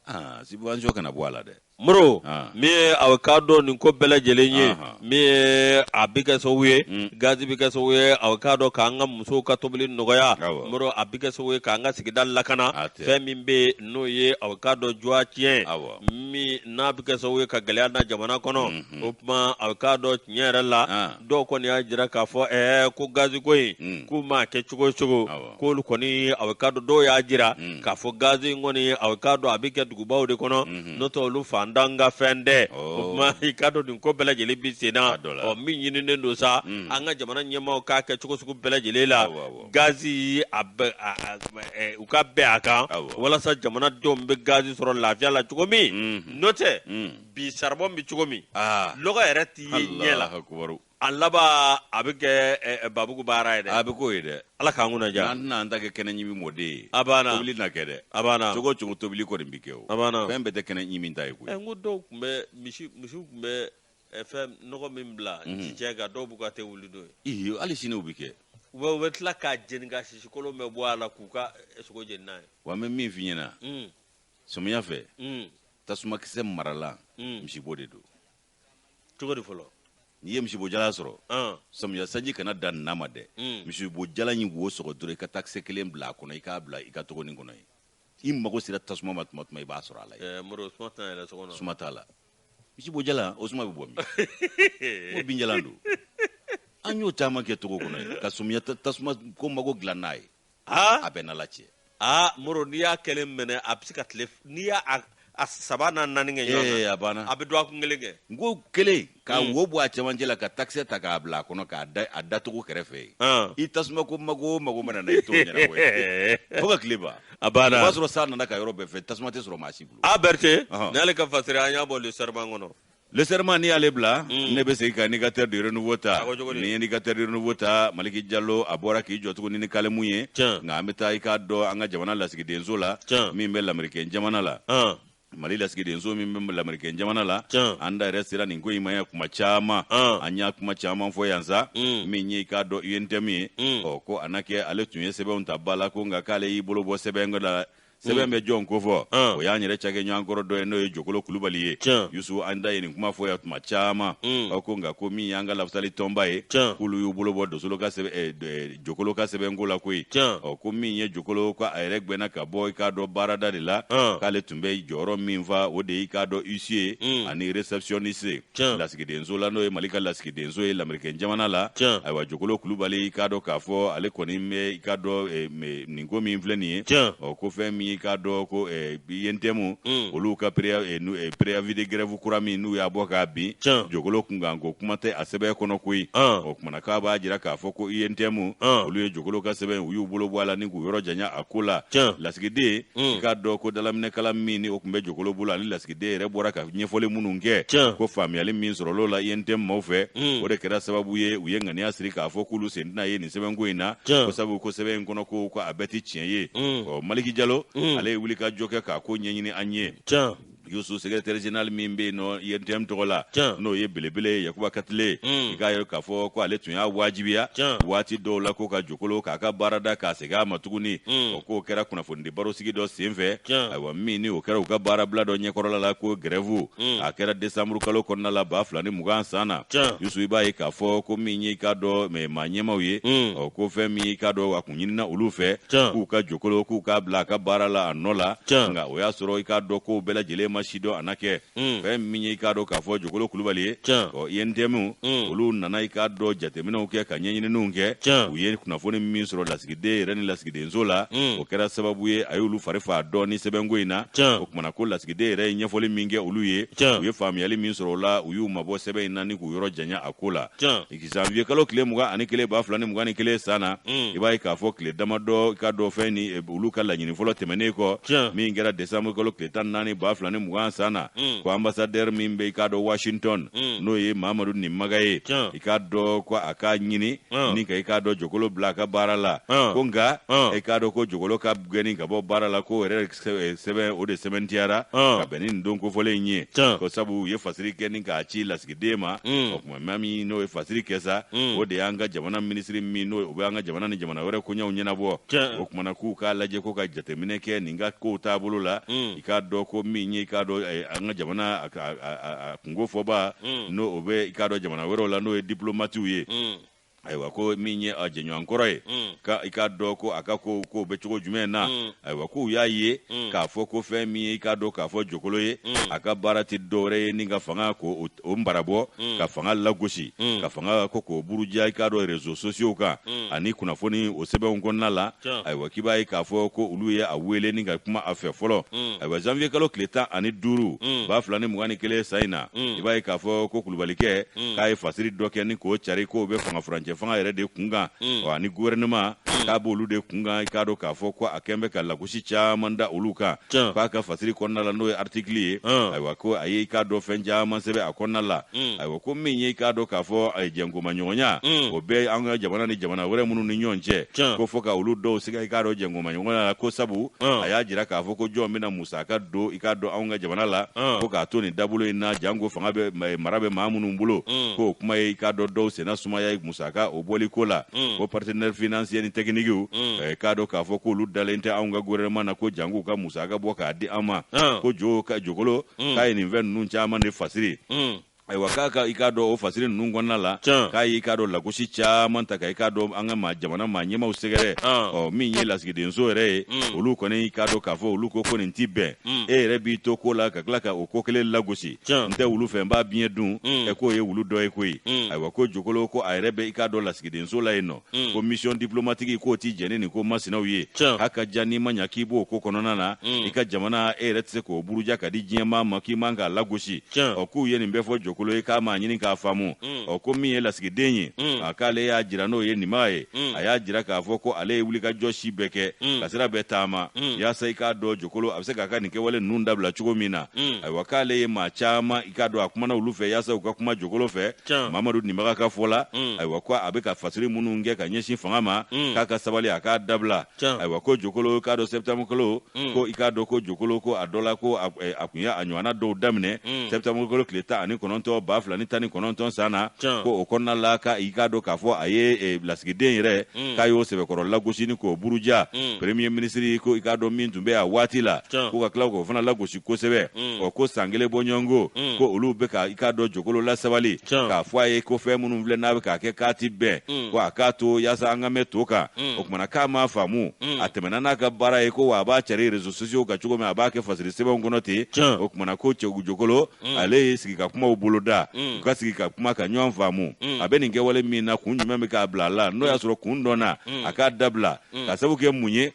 Aa, subvention kana bɔ a la dɛ. Moro, min ye a k'a dɔn nin ko bɛɛ lajɛlen ye, min ye a bɛ kɛ sababu ye, gazi bɛ kɛ sababu ye a k'a dɔn k'an ka musow ka tobili nɔgɔya. Moro, a bɛ kɛ sababu ye k'an ka sigida lakana. Fɛn min bɛ yen n'o ye a k'a dɔn juwa tiɲɛ min n'a bɛ kɛ sababu ye ka gɛlɛya na jamana kɔnɔ. O tuma a k'a dɔn tiɲɛ yɛrɛ la, dɔw kɔni y'a jira k'a fɔ ɛɛ ko gazi ko in, k'u m'a kɛ cogo o cogo, k'olu kɔni a k'a dɔn, dɔw y'a jira k'a fɔ gazi in kɔni a k'a dɔn a bɛ kɛ dugubaw de kɔnɔ, n'o tɛ olu fantan ka fɛn tɛ. O tuma i k'a dɔn nin ko bɛɛ lajɛlen bɛ sen na. Ɔ, min ɲininen don sa, an ka jamana ɲɛmaaw k'a kɛ cogo sugu bɛɛ lajɛlen la, gazi a u ka bɛn a kan walasa jamanadenw bɛ gazi sɔrɔ lafiya la cogo min. N'o tɛ, bi saribɔn bɛ cogo min, lɔgɔ yɛrɛ t'i ye ɲɛ la. A laban a bɛ kɛ babugu baara ye dɛ. A bɛ k'o ye dɛ. Ala k'an kunna diya. An tɛna an ta kɛ kɛnɛ ɲimi mɔden ye. A banna. Tobili na kɛ dɛ. A banna. Cogo o cogo tobili kɔni bɛ kɛ o. A banna. Fɛn bɛɛ tɛ kɛnɛ ɲimi ta ye koyi. Ɛ, n ko dɔw tun bɛ misi misiw tun bɛ fɛn nɔgɔ min bila cɛncɛn kan, dɔw b'u ka te wuli n'o ye. Ee, hali sini o bɛ kɛ. U bɛ tila k'a jeni ka sisikolon bɛɛ bɔ a la k'u ka sogo jeni n'a ye. Wa n bɛ min f'i ɲɛna, samiya fɛ, tasumakisɛ marala misibo de don. Cogo di fɔlɔ? N'i ye misibo jalan sɔrɔ, samiya sanji kana dan na ma dɛ, misibo jalan in wo sɔgɔ dɔrɔn, i ka takisɛ kelen bila a kɔnɔ, i k'a bila i ka togonin kɔnɔ yen. I mago sera tasuma ma tuma tuma, i b'a sɔrɔ a la yen. Moro, suma tɛna yɛlɛ so kɔnɔ. Suma t'a la. Misibo jalan, o suma bɛ bɔ min? Ko binjalan don. An y'o caman kɛ togo kɔnɔ yen ka samiya tasuma ko mago dilan n'a ye. A bɛ n'Ala cɛ. Aa Moro, n'i y'a kelen minɛ, a bɛ se ka tile, n'i y'a a saba n'a naani kɛ ɲɔgɔn kan. Ee, a banna. A bɛ dɔgɔkun kelen kɛ. N ko kelen ka wo bɔ a cɛmancɛ la, ka takisɛ ta k'a bila a kɔnɔ, k'a da a datugu kɛrɛfɛ yen. I tasuma ko mago o mago mana na, i t'o ɲɛnabɔ yen fo ka tile ban. A banna. O b'a sɔrɔ san nana ka yɔrɔ bɛɛ fɛ, tasuma tɛ sɔrɔ maa si bolo. A Berete, nin y'ale ka fasiri, an y'a bɔ Le Serment kɔnɔ. Le Serment, n'i y'ale bila, ne bɛ segin ka Indicateur du Renouveau ta. A ko cogo di? Ni ye Indicateur du Renouveau ta, Maliki Jalo a bɔra k'i jɔ tuguni ni kalimu ye. Nka an bɛ taa i k'a dɔn an ka jamana lasigidenso la min bɛ Lamerikɛn jamana la. Mali lasigidenso min bɛ Lamerikɛn jamana la, an da yɛrɛ sera nin ko in ma yan kuma caman. An y'a kuma caman fɔ yan sa. Min ye i k'a dɔn UNTM ye, ɔ ko a na kɛ ale tun ye sɛbɛnw ta ba la, ko nka k'ale y'i bolo bɔ sɛbɛn la. Sɛbɛn bɛ jɔn ko fɔ? O y'an yɛrɛ cakɛ ɲɔgɔn kɔrɔ dɔ ye, n'o ye Jokolo Kulubali ye. Yusu, an da ye nin kuma fɔ yan tuma caman. Aw ko nka ko min y'an ka lafasali tɔnba ye, k'olu y'u bolo bɔ dosolo ka sɛbɛn, Jokolo ka sɛbɛnko la koyi. Ɔ, ko min ye Jokolo ko a yɛrɛ gbɛnna ka bɔ i k'a dɔn baarada de la, k'ale tun bɛ jɔyɔrɔ min fa, o de y'i k'a dɔn huissier ani réceptionniste lasigidenso la, n'o ye Mali ka lasigidenso ye Lamerikɛn jamana la. Ayiwa, Jokolo Kulubali, i k'a dɔn k'a fɔ ale kɔni bɛ i k'a dɔn nin ko min filɛ nin ye. Ɔ, ko fɛn min i k'a dɔn ko UNTM olu ka préavis de grève kura min n'u y'a bɔ k'a bin, Jokolo kunkanko kuma tɛ a sɛbɛn kɔnɔ koyi. O kumana k'a b'a jira k'a fɔ ko UNTM olu ye Jokolo ka sɛbɛn, u y'u bolo bɔ a la ni k'u yɔrɔ janya a ko la. Lasigiden, i k'a dɔn ko dalaminɛkala min ni o tun bɛ Jokolo bolo, ani lasigiden yɛrɛ bɔra ka ɲɛfɔli minnu kɛ, ko faamuyali min sɔrɔl'o la UNTM maaw fɛ, o de kɛra sababu ye u ye ŋaniya siri k'a fɔ k'olu sen tɛna ye nin sɛbɛnko in na, ko sabu ko sɛbɛn in kɔnɔ ko a bɛɛ tɛ tiɲɛ ye. Ɔ, Maliki Jalo, ale ye wuli ka jɔ kɛ k'a ko ɲɛɲini an ye. Yusu, secrétaire général min bɛ yen nɔ UNTM tɔgɔ la, n'o ye belebele ye Yakuba Katile, i k'a ye k'a fɔ ko ale tun y'a wajibiya waati dɔw la ko ka Jokolo k'a ka baarada k'a segin a ma tuguni. O k'o kɛra kunnafonidi barosigi dɔ senfɛ, ayiwa, min ni o kɛra u ka baarabila dɔ ɲɛkɔrɔla la, ko grève a kɛra décembre kalo kɔnɔna la 2020 san na. Yusu, i b'a ye k'a fɔ ko min ye i k'a dɔn maa ɲɛmaaw ye, ɔ ko fɛn min i k'a dɔn a kun ɲinina olu fɛ k'u ka Jokolo k'u k'a bila a ka baara la a nɔ la, nka o y'a sɔrɔ i k'a dɔn kow bɛɛ lajɛlen ma sidɔn a na kɛ. Fɛn min ye i k'a dɔn k'a fɔ Jokolo Kulubali ye, ɔ UNTM olu nana i k'a dɔn jateminɛw kɛ ka ɲɛɲininiw kɛ. U ye kunnafoni min sɔrɔ lasigiden yɛrɛ ni lasigidenso la, o kɛra sababu ye a y'olu fari faa dɔɔni sɛbɛnko in na. O kumana ko lasigiden yɛrɛ ye ɲɛfɔli min kɛ olu ye, u ye faamuyali min sɔrɔ o la, u y'u mabɔ sɛbɛn in na ni k'u yɔrɔ janya a ko la. Janvier kalo tile 21 2021 san na, i b'a ye k'a fɔ tile damadɔ i k'a dɔn fɛn ni olu ka laɲini fɔlɔ tɛmɛnen kɔ, min kɛra décembre kalo tile 14 20 san na, ko ambassadeur min bɛ i k'a dɔn Washington, n'o ye Mamadu Nimaga ye, i k'a dɔn ko a k'a ɲini ni ka i k'a dɔn Jokolo bila a ka baara la. Ko nka i k'a dɔn ko Jokolo ka gɛnni ka bɔ baara la, k'o yɛrɛ sɛbɛn o de sɛbɛntiyara ka bɛn ni nin don kofɔlen in ye, ko sabu u ye fasiri kɛ ni k'a ci lasigiden ma. O tuma maa min n'o ye fasiri kɛ sa, o de y'an ka jamana minisiri min n'o o bɛ an ka jamana ni jamana wɛrɛ koɲɛw ɲɛnabɔ. O tuma na k'u k'a lajɛ ko ka jateminɛ kɛ nin ka kow taabolo la. I k'a dɔn ko min ye i k'a dɔn an ka jamana a kunko fɔba, n'o o bɛ i k'a dɔn jamana wɛrɛw la, n'o ye diplomatiw ye. Ayiwa, ko min ye a jɛɲɔgɔn kɔrɔ ye, ka i k'a dɔn ko a ka ko ko bɛ cogo jumɛn na. Ayiwa, k'u y'a ye k'a fɔ ko fɛn min ye i k'a dɔn k'a fɔ Jokolo ye, a ka baara tɛ dɔwɛrɛ ye ni ka fanga ko o marabɔ, ka fanga lagosi, ka fanga ko k'o buruja i k'a dɔn réseaux sociaux kan ani kunnafoni o sɛbɛnw kɔnɔna la. Ayiwa, k'i b'a ye k'a fɔ ko olu ye a wele ni ka kuma a fɛ fɔlɔ. Ayiwa, janvier kalo tile 15 2021 san in na, i b'a ye k'a fɔ ko kulubalikɛ k'a ye fasiri dɔ kɛ ni k'o cari k'o bɛ fanga furancɛ fanga yɛrɛ de kunkan ani gouvernement, k'a b'olu de kunkan. I k'a dɔn k'a fɔ ko a kɛn bɛ ka lagosi caman da olu kan. K'a ka fasiri kɔnɔna la, n'o ye article ye, ayiwa, ko a ye i k'a dɔn fɛn caman sɛbɛn a kɔnɔna la. Ayiwa, ko min ye i k'a dɔn k'a fɔ a ye jɛnkomaɲɔgɔnya o bɛ an ka jamana ni jamana wɛrɛ minnu ni ɲɔgɔn cɛ, ko fo ka olu dɔw siga i k'a dɔn jɛnkomaɲɔgɔnya la, ko sabu a y'a jira k'a fɔ ko jɔn bɛna musaka don i k'a dɔn anw ka jamana la, ko k'a to nin dabolo in na, janko fanga bɛ mara bɛ maa minnu bolo. K'o kuma ye i k'a dɔn dɔw senna sumaya musaka o bɔli ko la, ko partenaire financier ni technique, k'a dɔn k'a fɔ k'olu dalen tɛ anw ka gouvernement na, ko janko ka musaka bɔ k'a di an ma. Ko jo ka Jokolo k'a ye nin fɛn ninnu caman de fasiri. Ayiwa, k'a ka i k'a dɔn o fasiri ninnu kɔnɔna la, k'a ye i k'a dɔn lagosi caman ta ka i k'a dɔn an ka maa jamana maa ɲɛmaaw sɛgɛrɛ. Ɔ, min ye lasigidenso yɛrɛ ye, olu kɔni i k'a dɔn k'a fɔ olu ko ko nin ti bɛn, e yɛrɛ b'i to ko la ka tila ka o ko kelen lagosi. N tɛ wulu fɛ, n b'a biɲɛ dun. Ɛ, k'o ye wulu dɔ ye koyi. Ayiwa, ko Jokolo ko a yɛrɛ bɛ i k'a dɔn lasigidenso la yen nɔ, ko mission diplomatique k'o ti jɛn ni nin ko masinaw ye. K'a ka ja n'i ma ɲa k'i b'o ko kɔnɔna na, i ka jamana e yɛrɛ tɛ se k'o buruja ka di diɲɛmaa ma k'i man k'a lagosi. Ɔ, k'u ye nin bɛɛ fɔ Jokolo ye, k'a m'a ɲini k'a faamu. Ɔ, ko min ye lasigiden ye, a k'ale y'a jira, n'o ye Nimaga ye, a y'a jira k'a fɔ ko ale ye wulikajɔ si bɛɛ kɛ ka sira bɛɛ taama yaasa i k'a dɔn Jokolo a bɛ se k'a ka nin kɛwale ninnu dabila cogo min na. Ayiwa, k'ale ye maa caman i k'a dɔn a kumana olu fɛ yaasa u ka kuma Jokolo fɛ. Mamadu Nimaga ka fɔ la, ayiwa, ko a bɛ ka fasiri minnu kɛ ka ɲɛsin fanga ma, k'a ka sabali, a k'a dabila. Ayiwa, ko Jokolo k'a dɔn septembre kalo, ko i k'a dɔn ko Jokolo ko a dɔ la ko a kun ye a ɲɔgɔnna dɔw daminɛ septembre kalo tile 19 2019 san na, ko o kɔnɔna la ka i k'a dɔn k'a fɔ a ye lasigiden yɛrɛ k'a y'o sɛbɛkɔrɔ lagosi ni k'o buruja, premier ministre ko i k'a dɔn min tun bɛ a waati la, ko ka tila k'o fana lagosi kosɛbɛ. Ɔ, ko san kelen bɔ ɲɔgɔn ko olu bɛ ka i k'a dɔn Jokolo lasabali k'a fɔ a ye ko fɛn minnu filɛ n'a bɛ k'a kɛ k'a ti bɛn, ko a k'a to yaasa an ka mɛn to kan. O kumana k'a m'a faamu, a tɛmɛna n'a ka baara ye, ko wa a b'a cari réseaux sociaux kan cogo min, a b'a kɛ fasiri sɛbɛnw kɔnɔ ten. O kumana ko cɛ Jokolo ale ye sigi ka kumaw boloda, u ka sigi ka kuma ka ɲɔgɔn faamu, a bɛ nin kɛwale min na, kun jumɛn bɛ k'a bila a la, n'o y'a sɔrɔ kun dɔnna, a k'a dabila ka sababu kɛ mun ye.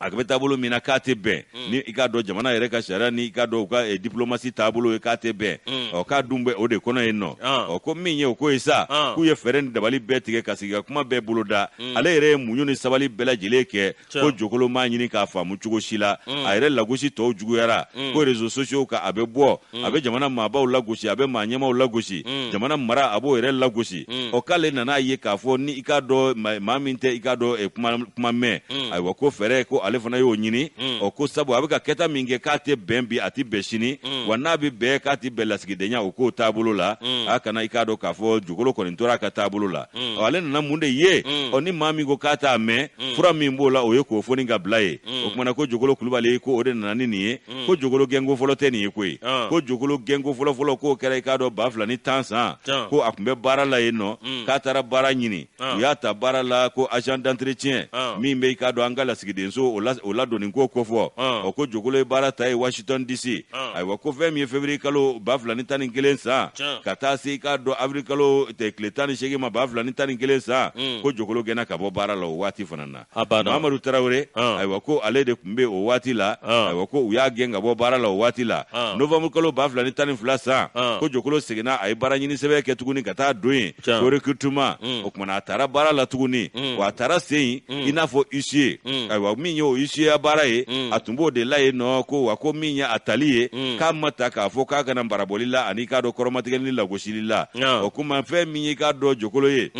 A bɛ taabolo min na k'a tɛ bɛn ni i k'a dɔn jamana yɛrɛ ka sariya ni i k'a dɔn u ka diplomatie taabolo ye, k'a tɛ bɛn. Ɔ, k'a dun bɛ o de kɔnɔ yen nɔ. Ɔ, ko min ye o ko ye sa, k'u ye fɛɛrɛ ni dabali bɛɛ tigɛ ka sigi ka kuma bɛɛ boloda. Ale yɛrɛ ye muɲu ni sabali bɛɛ lajɛlen kɛ, ko Jokolo m'a ɲini k'a faamu cogo si la. A yɛrɛ lagosi tɔw juguyara, ko réseaux sociaux kan a bɛ bɔ, a bɛ jamana maabaw lagosi, a bɛ maa ɲɛmaaw lagosi, jamana mara a b'o yɛrɛ lagosi. Ɔ, k'ale nana ye k'a fɔ ni i k'a dɔn maa min tɛ i k'a dɔn kuma mɛn. Ayiwa, ko fɛɛrɛ ko ale fana y'o ɲini. Ɔ, ko sabu a bɛ ka kɛta min kɛ k'a tɛ bɛn bi, a tɛ bɛn sini, wa n'a bɛ bɛn k'a tɛ bɛn lasigidenya o k'o taabolo la. A kana i k'a dɔn k'a fɔ Jokolo kɔni tora a ka taabolo la. Ɔ, ale nana mun de ye? Ɔ, ni maa min ko k'a t'a mɛn, fura min b'o la, o ye k'o foni ka bila ye. O kumana ko Jokolo Kulubali ko o de nana ni nin ye. Ko Jokolo gɛnko fɔlɔ tɛ nin ye koyi. Ko Jokolo gɛnko fɔlɔ fɔlɔ k'o kɛra i k'a dɔn 2010 san, ko a tun bɛ baara la yen nɔ, k'a taara baara ɲini, u y'a ta baara la ko agent d'entretien min bɛ i k'a dɔn an ka lasigidenso o ladonni ko kofɔ. Ɔ, ko Jokolo ye baara ta ye Washington DC. Ayiwa, ko fɛn min ye février kalo 2011 san ka taa se i k'a dɔn avril kalo tile 18 ma 2011 san, ko Jokolo gɛnna ka bɔ baara la o waati fana na. Mamadu Tarawele, ayiwa, ko ale de tun bɛ o waati la. Ayiwa, ko u y'a gɛn ka bɔ baara la o waati la. Novembre kalo 2012 san, ko Jokolo seginna, a ye baara ɲini sɛbɛn kɛ tuguni ka taa don yen, ko recrutement. O kumana a taara baara la tuguni, wa a taara se yen i n'a fɔ huissier. Ayiwa, min ye o huissier baara ye, a tun b'o de la yen nɔ. Ko wa ko min ye a tali ye, k'a ma ta k'a fɔ k'a ka na barabɔli la ani k'a dɔn kɔrɔmatigɛli ni lagosili la. O kuma fɛn min ye k'a dɔn Jokolo ye,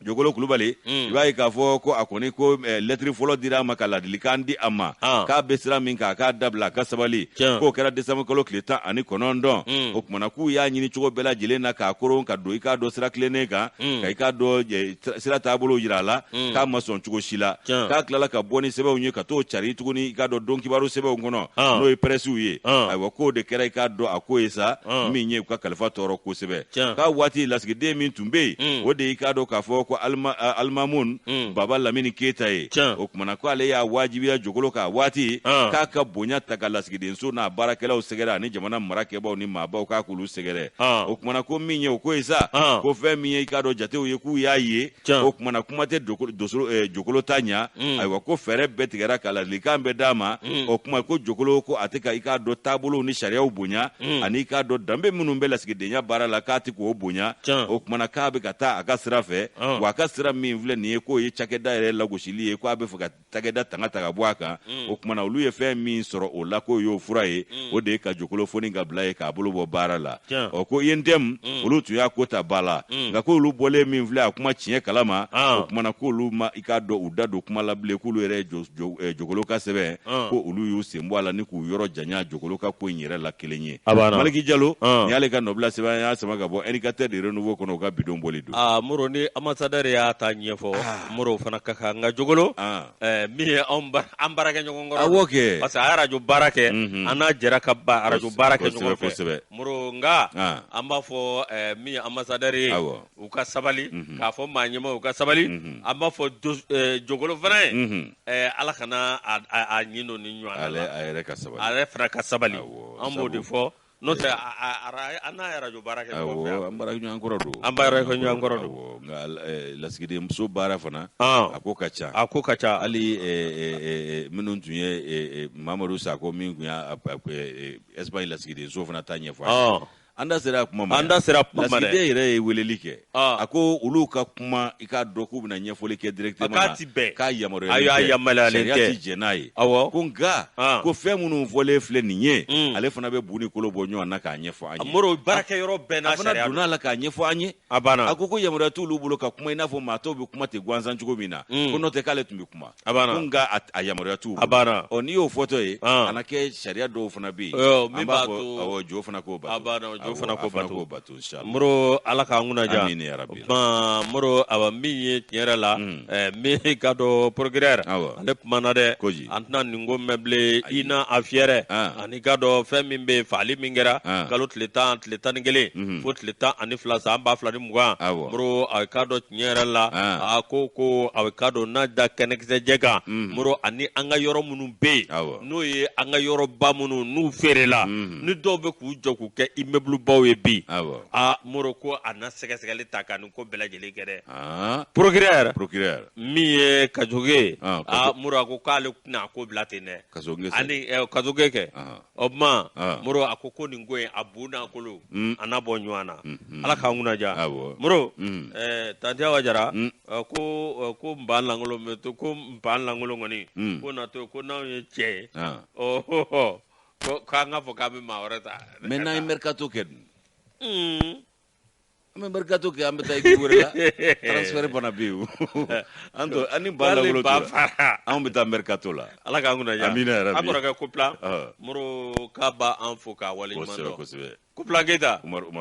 Jokolo Kulubali, i b'a ye k'a fɔ ko a kɔni ko lɛtiri fɔlɔ dira a ma ka ladilikan di a ma, k'a bɛ sira min kan, a k'a dabila, a ka sabali. K'o kɛra desanburu kalo tile 19. O kumana k'u y'a ɲini cogo bɛɛ lajɛlen na k'a koron ka don i k'a dɔn sira tilennen kan, ka i k'a dɔn sira taabolo jira a la, k'a ma sɔn cogo si la. K'a tilala ka bɔ ni sɛbɛnw ye ka t'o cari tuguni i k'a dɔn don kibaru sɛbɛnw kɔnɔ, n'o ye prɛsiw ye. Ayiwa, k'o de kɛra i k'a dɔn a ko ye sa min ye u ka kalifa tɔɔrɔ kosɛbɛ. K'a waati lasigiden min tun bɛ yen, o de y'i k'a dɔn k'a fɔ ko Alimamu Baba Lamini Keyita ye. O kumana ko ale y'a wajibiya Jokolo k'a waati k'a ka bonya ta ka lasigidenso n'a baarakɛlaw sɛgɛrɛ ani jamana marakɛbaw ni maabaw, k'a k'olu sɛgɛrɛ. O kumana ko min ye o ko ye sa, ko fɛn min ye i k'a dɔn jatew ye k'u y'a ye, o kumana kuma tɛ Jokolo ta ɲa. Ayiwa, ko fɛɛrɛ bɛɛ tigɛra ka ladilikan bɛɛ d'a ma. O kuma ko Jokolo ko a tɛ ka i k'a dɔn taabolow ni sariyaw bonya ani i k'a dɔn danbe minnu bɛ lasigidenya baara la, k'a tɛ k'o bonya. O kumana k'a bɛ ka taa a ka sira fɛ, wa a ka sira min filɛ nin ye, k'o ye cakɛda yɛrɛ lagosili ye, k'a bɛ fɛ ka cakɛda tanga ta ka bɔ a kan. O kumana olu ye fɛn min sɔrɔ o la, k'o y'o fura ye, o de ye ka Jokolo foni ka bila ye k'a bolo bɔ baara la. Ɔ ko UNTM, olu tun y'a ko ta ba la, nka k'olu bɔlen min filɛ a kuma tiɲɛ kalama, o kumana k'olu ma i k'a dɔn u da don kuma la bilen, k'olu yɛrɛ ye Jokolo ka sɛbɛn, ko olu y'u sen bɔ a la ni k'u yɔrɔ janya Jokolo ka ko in yɛrɛ la kelen ye. Maliki Jalo, nin y'ale ka nɔbila sɛbɛn, an y'a sama ka bɔ Indicateur du Renouveau kɔnɔ, u ka bidon bɔli don. Aa Moro, ni ambassadeur y'a ta ɲɛfɔ, Moro fana ka kan nka Jokolo min ye an baarakɛ ɲɔgɔn kɔrɔ. Awɔ kɛ. Parce que a ye arajo baara kɛ, an n'a jɛra ka arajo baara kɛ ɲɔgɔn fɛ. Moro, nka an b'a fɔ min ye ambassadeur ye, u ka sabali, k'a fɔ maa ɲɛmaa u ka sabali. An b'a fɔ Jokolo fana ye, Ala kana a ɲin don ni ɲɔgɔn na. A yɛrɛ ka sabali. A yɛrɛ fana ka sabali. An b'o de fɔ. N'o tɛ, an n'a ye arajo baara kɛ ɲɔgɔn fɛ. An baara ɲɔgɔn kɔrɔ don. An baara kɛ ɲɔgɔn kɔrɔ don. Nka lasigidenso baara fana, a ko ka ca. A ko ka ca. Hali minnu tun ye Mamadu Sako min tun y'a Espagne lasigidenso fana ta ɲɛfɔ an ye. An da sera a kuma ma. An da sera kuma ma dɛ. Lasigiden yɛrɛ ye weleli kɛ. A ko olu ka kuma, i k'a dɔn k'u bɛna ɲɛfɔli kɛ directement. K'a ti bɛn. K'a yamaruyalen tɛ. Ayi, a yamaruyalen tɛ. Sariya ti jɛn n'a ye. Awɔ. Ko nka, ko fɛn minnu fɔlen filɛ nin ye, ale fana bɛ bu ni kolo bɔ ɲɔgɔn na k'a ɲɛfɔ an ye. Moro, baarakɛyɔrɔ bɛɛ n'a sariya don. A fana donna a la k'a ɲɛfɔ an ye. A banna. A ko ko yamaruya t'olu bolo ka kuma i n'a fɔ maa tɔw bɛ kuma ten gansan cogo min na. Ko n'o tɛ k'ale tun bɛ kuma. A banna. Ko nka a yamaruya t'u bolo. A banna. Ɔ n'i y'o fɔtɔ ye, a na kɛ sariya dɔw fana bɛ yen. Min b'a to awɔ, jo fana k'o bato. A banna, jo fana k'o bato. K'o bato inshallah. Moro, Ala k'an kunna diya. Amina yarabi. O Moro, awa min ye tiɲɛ yɛrɛ la, min ka dɔn procureur, ale kumana dɛ. Koji. An tɛna nin ko mɛn bilen, i na a fiyɛrɛ. Ani ka dɔn fɛn min bɛ yen, faali min kɛra kalo tile 10, tile 11 fo tile 12 san 2020. Moro, a k'a dɔn tiɲɛ yɛrɛ la, a ko a k'a dɔn n'a da kɛnɛkisɛjɛ kan, Moro, ani an ka yɔrɔ minnu bɛ yen, n'o ye an ka yɔrɔba minnu n'u feerela, ni dɔw bɛ k'u jɔ k'u kɛ immeuble baw ye bi, aa Moro, ko a na sɛgɛsɛgɛli ta ka nin ko bɛɛ lajɛlen kɛ dɛ. Procureur procureur min ye Kajoge, aa Moro, a ko k'ale tɛna a ko bila ten dɛ. Ani Kajoge kɛ. O tuma Moro, a ko nin ko in a bu n'a kolo, a n'a bɔ ɲɔgɔn na. Ala k'an kunna diya. Moro, tanti Awa Jara ko npan lankolon bɛ to, ko npan lankolon kɔni ko na to, ko n'anw ye cɛ ye, ɔ k'an ka fɔ k'an bɛ maa wɛrɛ ta. Mais n'an ye mercato kɛ dun? An bɛ mercato kɛ, an bɛ taa équipe wɛrɛ la, transfert fana bɛ yen. An to an ni ba lankolon tora, anw bɛ taa mercato la. Ala k'an kunna diya. Amina yarabi. An kɔrɔkɛ Koplan, Moro, k'a b'an fo k'a waleɲuman dɔn. Kosɛbɛ kosɛbɛ. Koplan Keyita. Umaru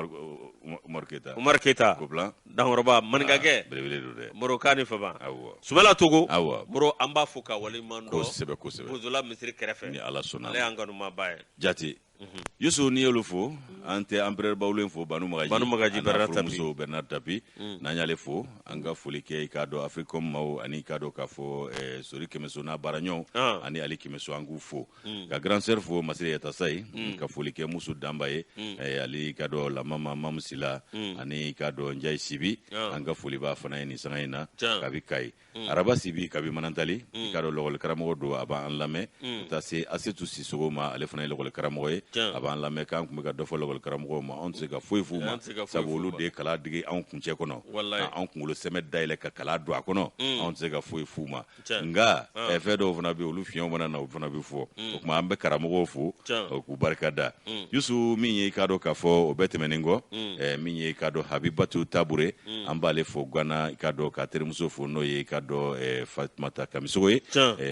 Keyita. Umaru Keyita. Koplan. Dankɔrɔba maninkakɛ. Belebele don dɛ. Moro, k'a ni fama. Awɔ. Sumala Togo. Awɔ. Moro, an b'a fo k'a waleɲuman dɔn. Kosɛbɛ kosɛbɛ. Bozola misiri kɛrɛfɛ. Ni Ala sɔnna. Ale y'an kanumaba ye. Jate. Yusu, n'i y'olu fo, an tɛ empereur Bawulen fo, Banu Magaji. Banu Magaji, Bernard Tapi. Muso Bernard Tapi. N'an y'ale fo, an ka foli kɛ i k'a dɔn Africom maaw ani i k'a dɔn k'a fɔ Sori Kɛmɛso n'a baaraɲɔgɔnw ani Ali Kɛmɛso, an k'u fo. Ka grand sœur fo, Masire Yatasayi, ka foli kɛ Musu Danba ye, ale i k'a dɔn Lamama Mamu Sila ani i k'a dɔn Njayi Sibi, an ka foli b'a fana ye nin sanga in na kabi Kayi. Araba Sibi kabi Manantali, i k'a dɔn lɔgɔli karamɔgɔ don, a b'an lamɛn. Ka taa se Asetu Sisogo ma, ale fana ye lɔgɔli karamɔgɔ ye, a b'an lamɛn. K'an tun bɛ ka dɔ fɔ lɔgɔli lakɔli karamɔgɔw ma, anw tɛ se ka foyi f'u ma, sabu olu de ye kalan dege anw kuncɛ kɔnɔ, anw kunkolo sɛmɛ dayɛlɛ ka kalan don a kɔnɔ. Anw tɛ se ka foyi f'u ma, nka fɛn dɔw fana bɛ yen, olu fiɲɛw mana na, o fana bɛ fɔ. O tuma an bɛ karamɔgɔw fo k'u barika da. Yusu, min ye i k'a dɔn k'a fɔ o bɛɛ tɛmɛnen kɔ, min ye i k'a dɔn Habibatu Tabure, an b'ale fo Gana, i k'a dɔn k'a terimuso fo, n'o ye i k'a dɔn Fatumata Kamisogo ye,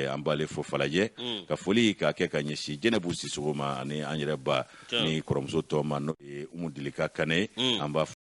an b'ale fo Falajɛ. Ka foli k'a kɛ ka ɲɛsin Jɛnɛbu Sisogo ma ani an yɛrɛ ba ni kɔrɔmuso tɔ ma, n'o ye Umu Dilika Kane ye, an b'a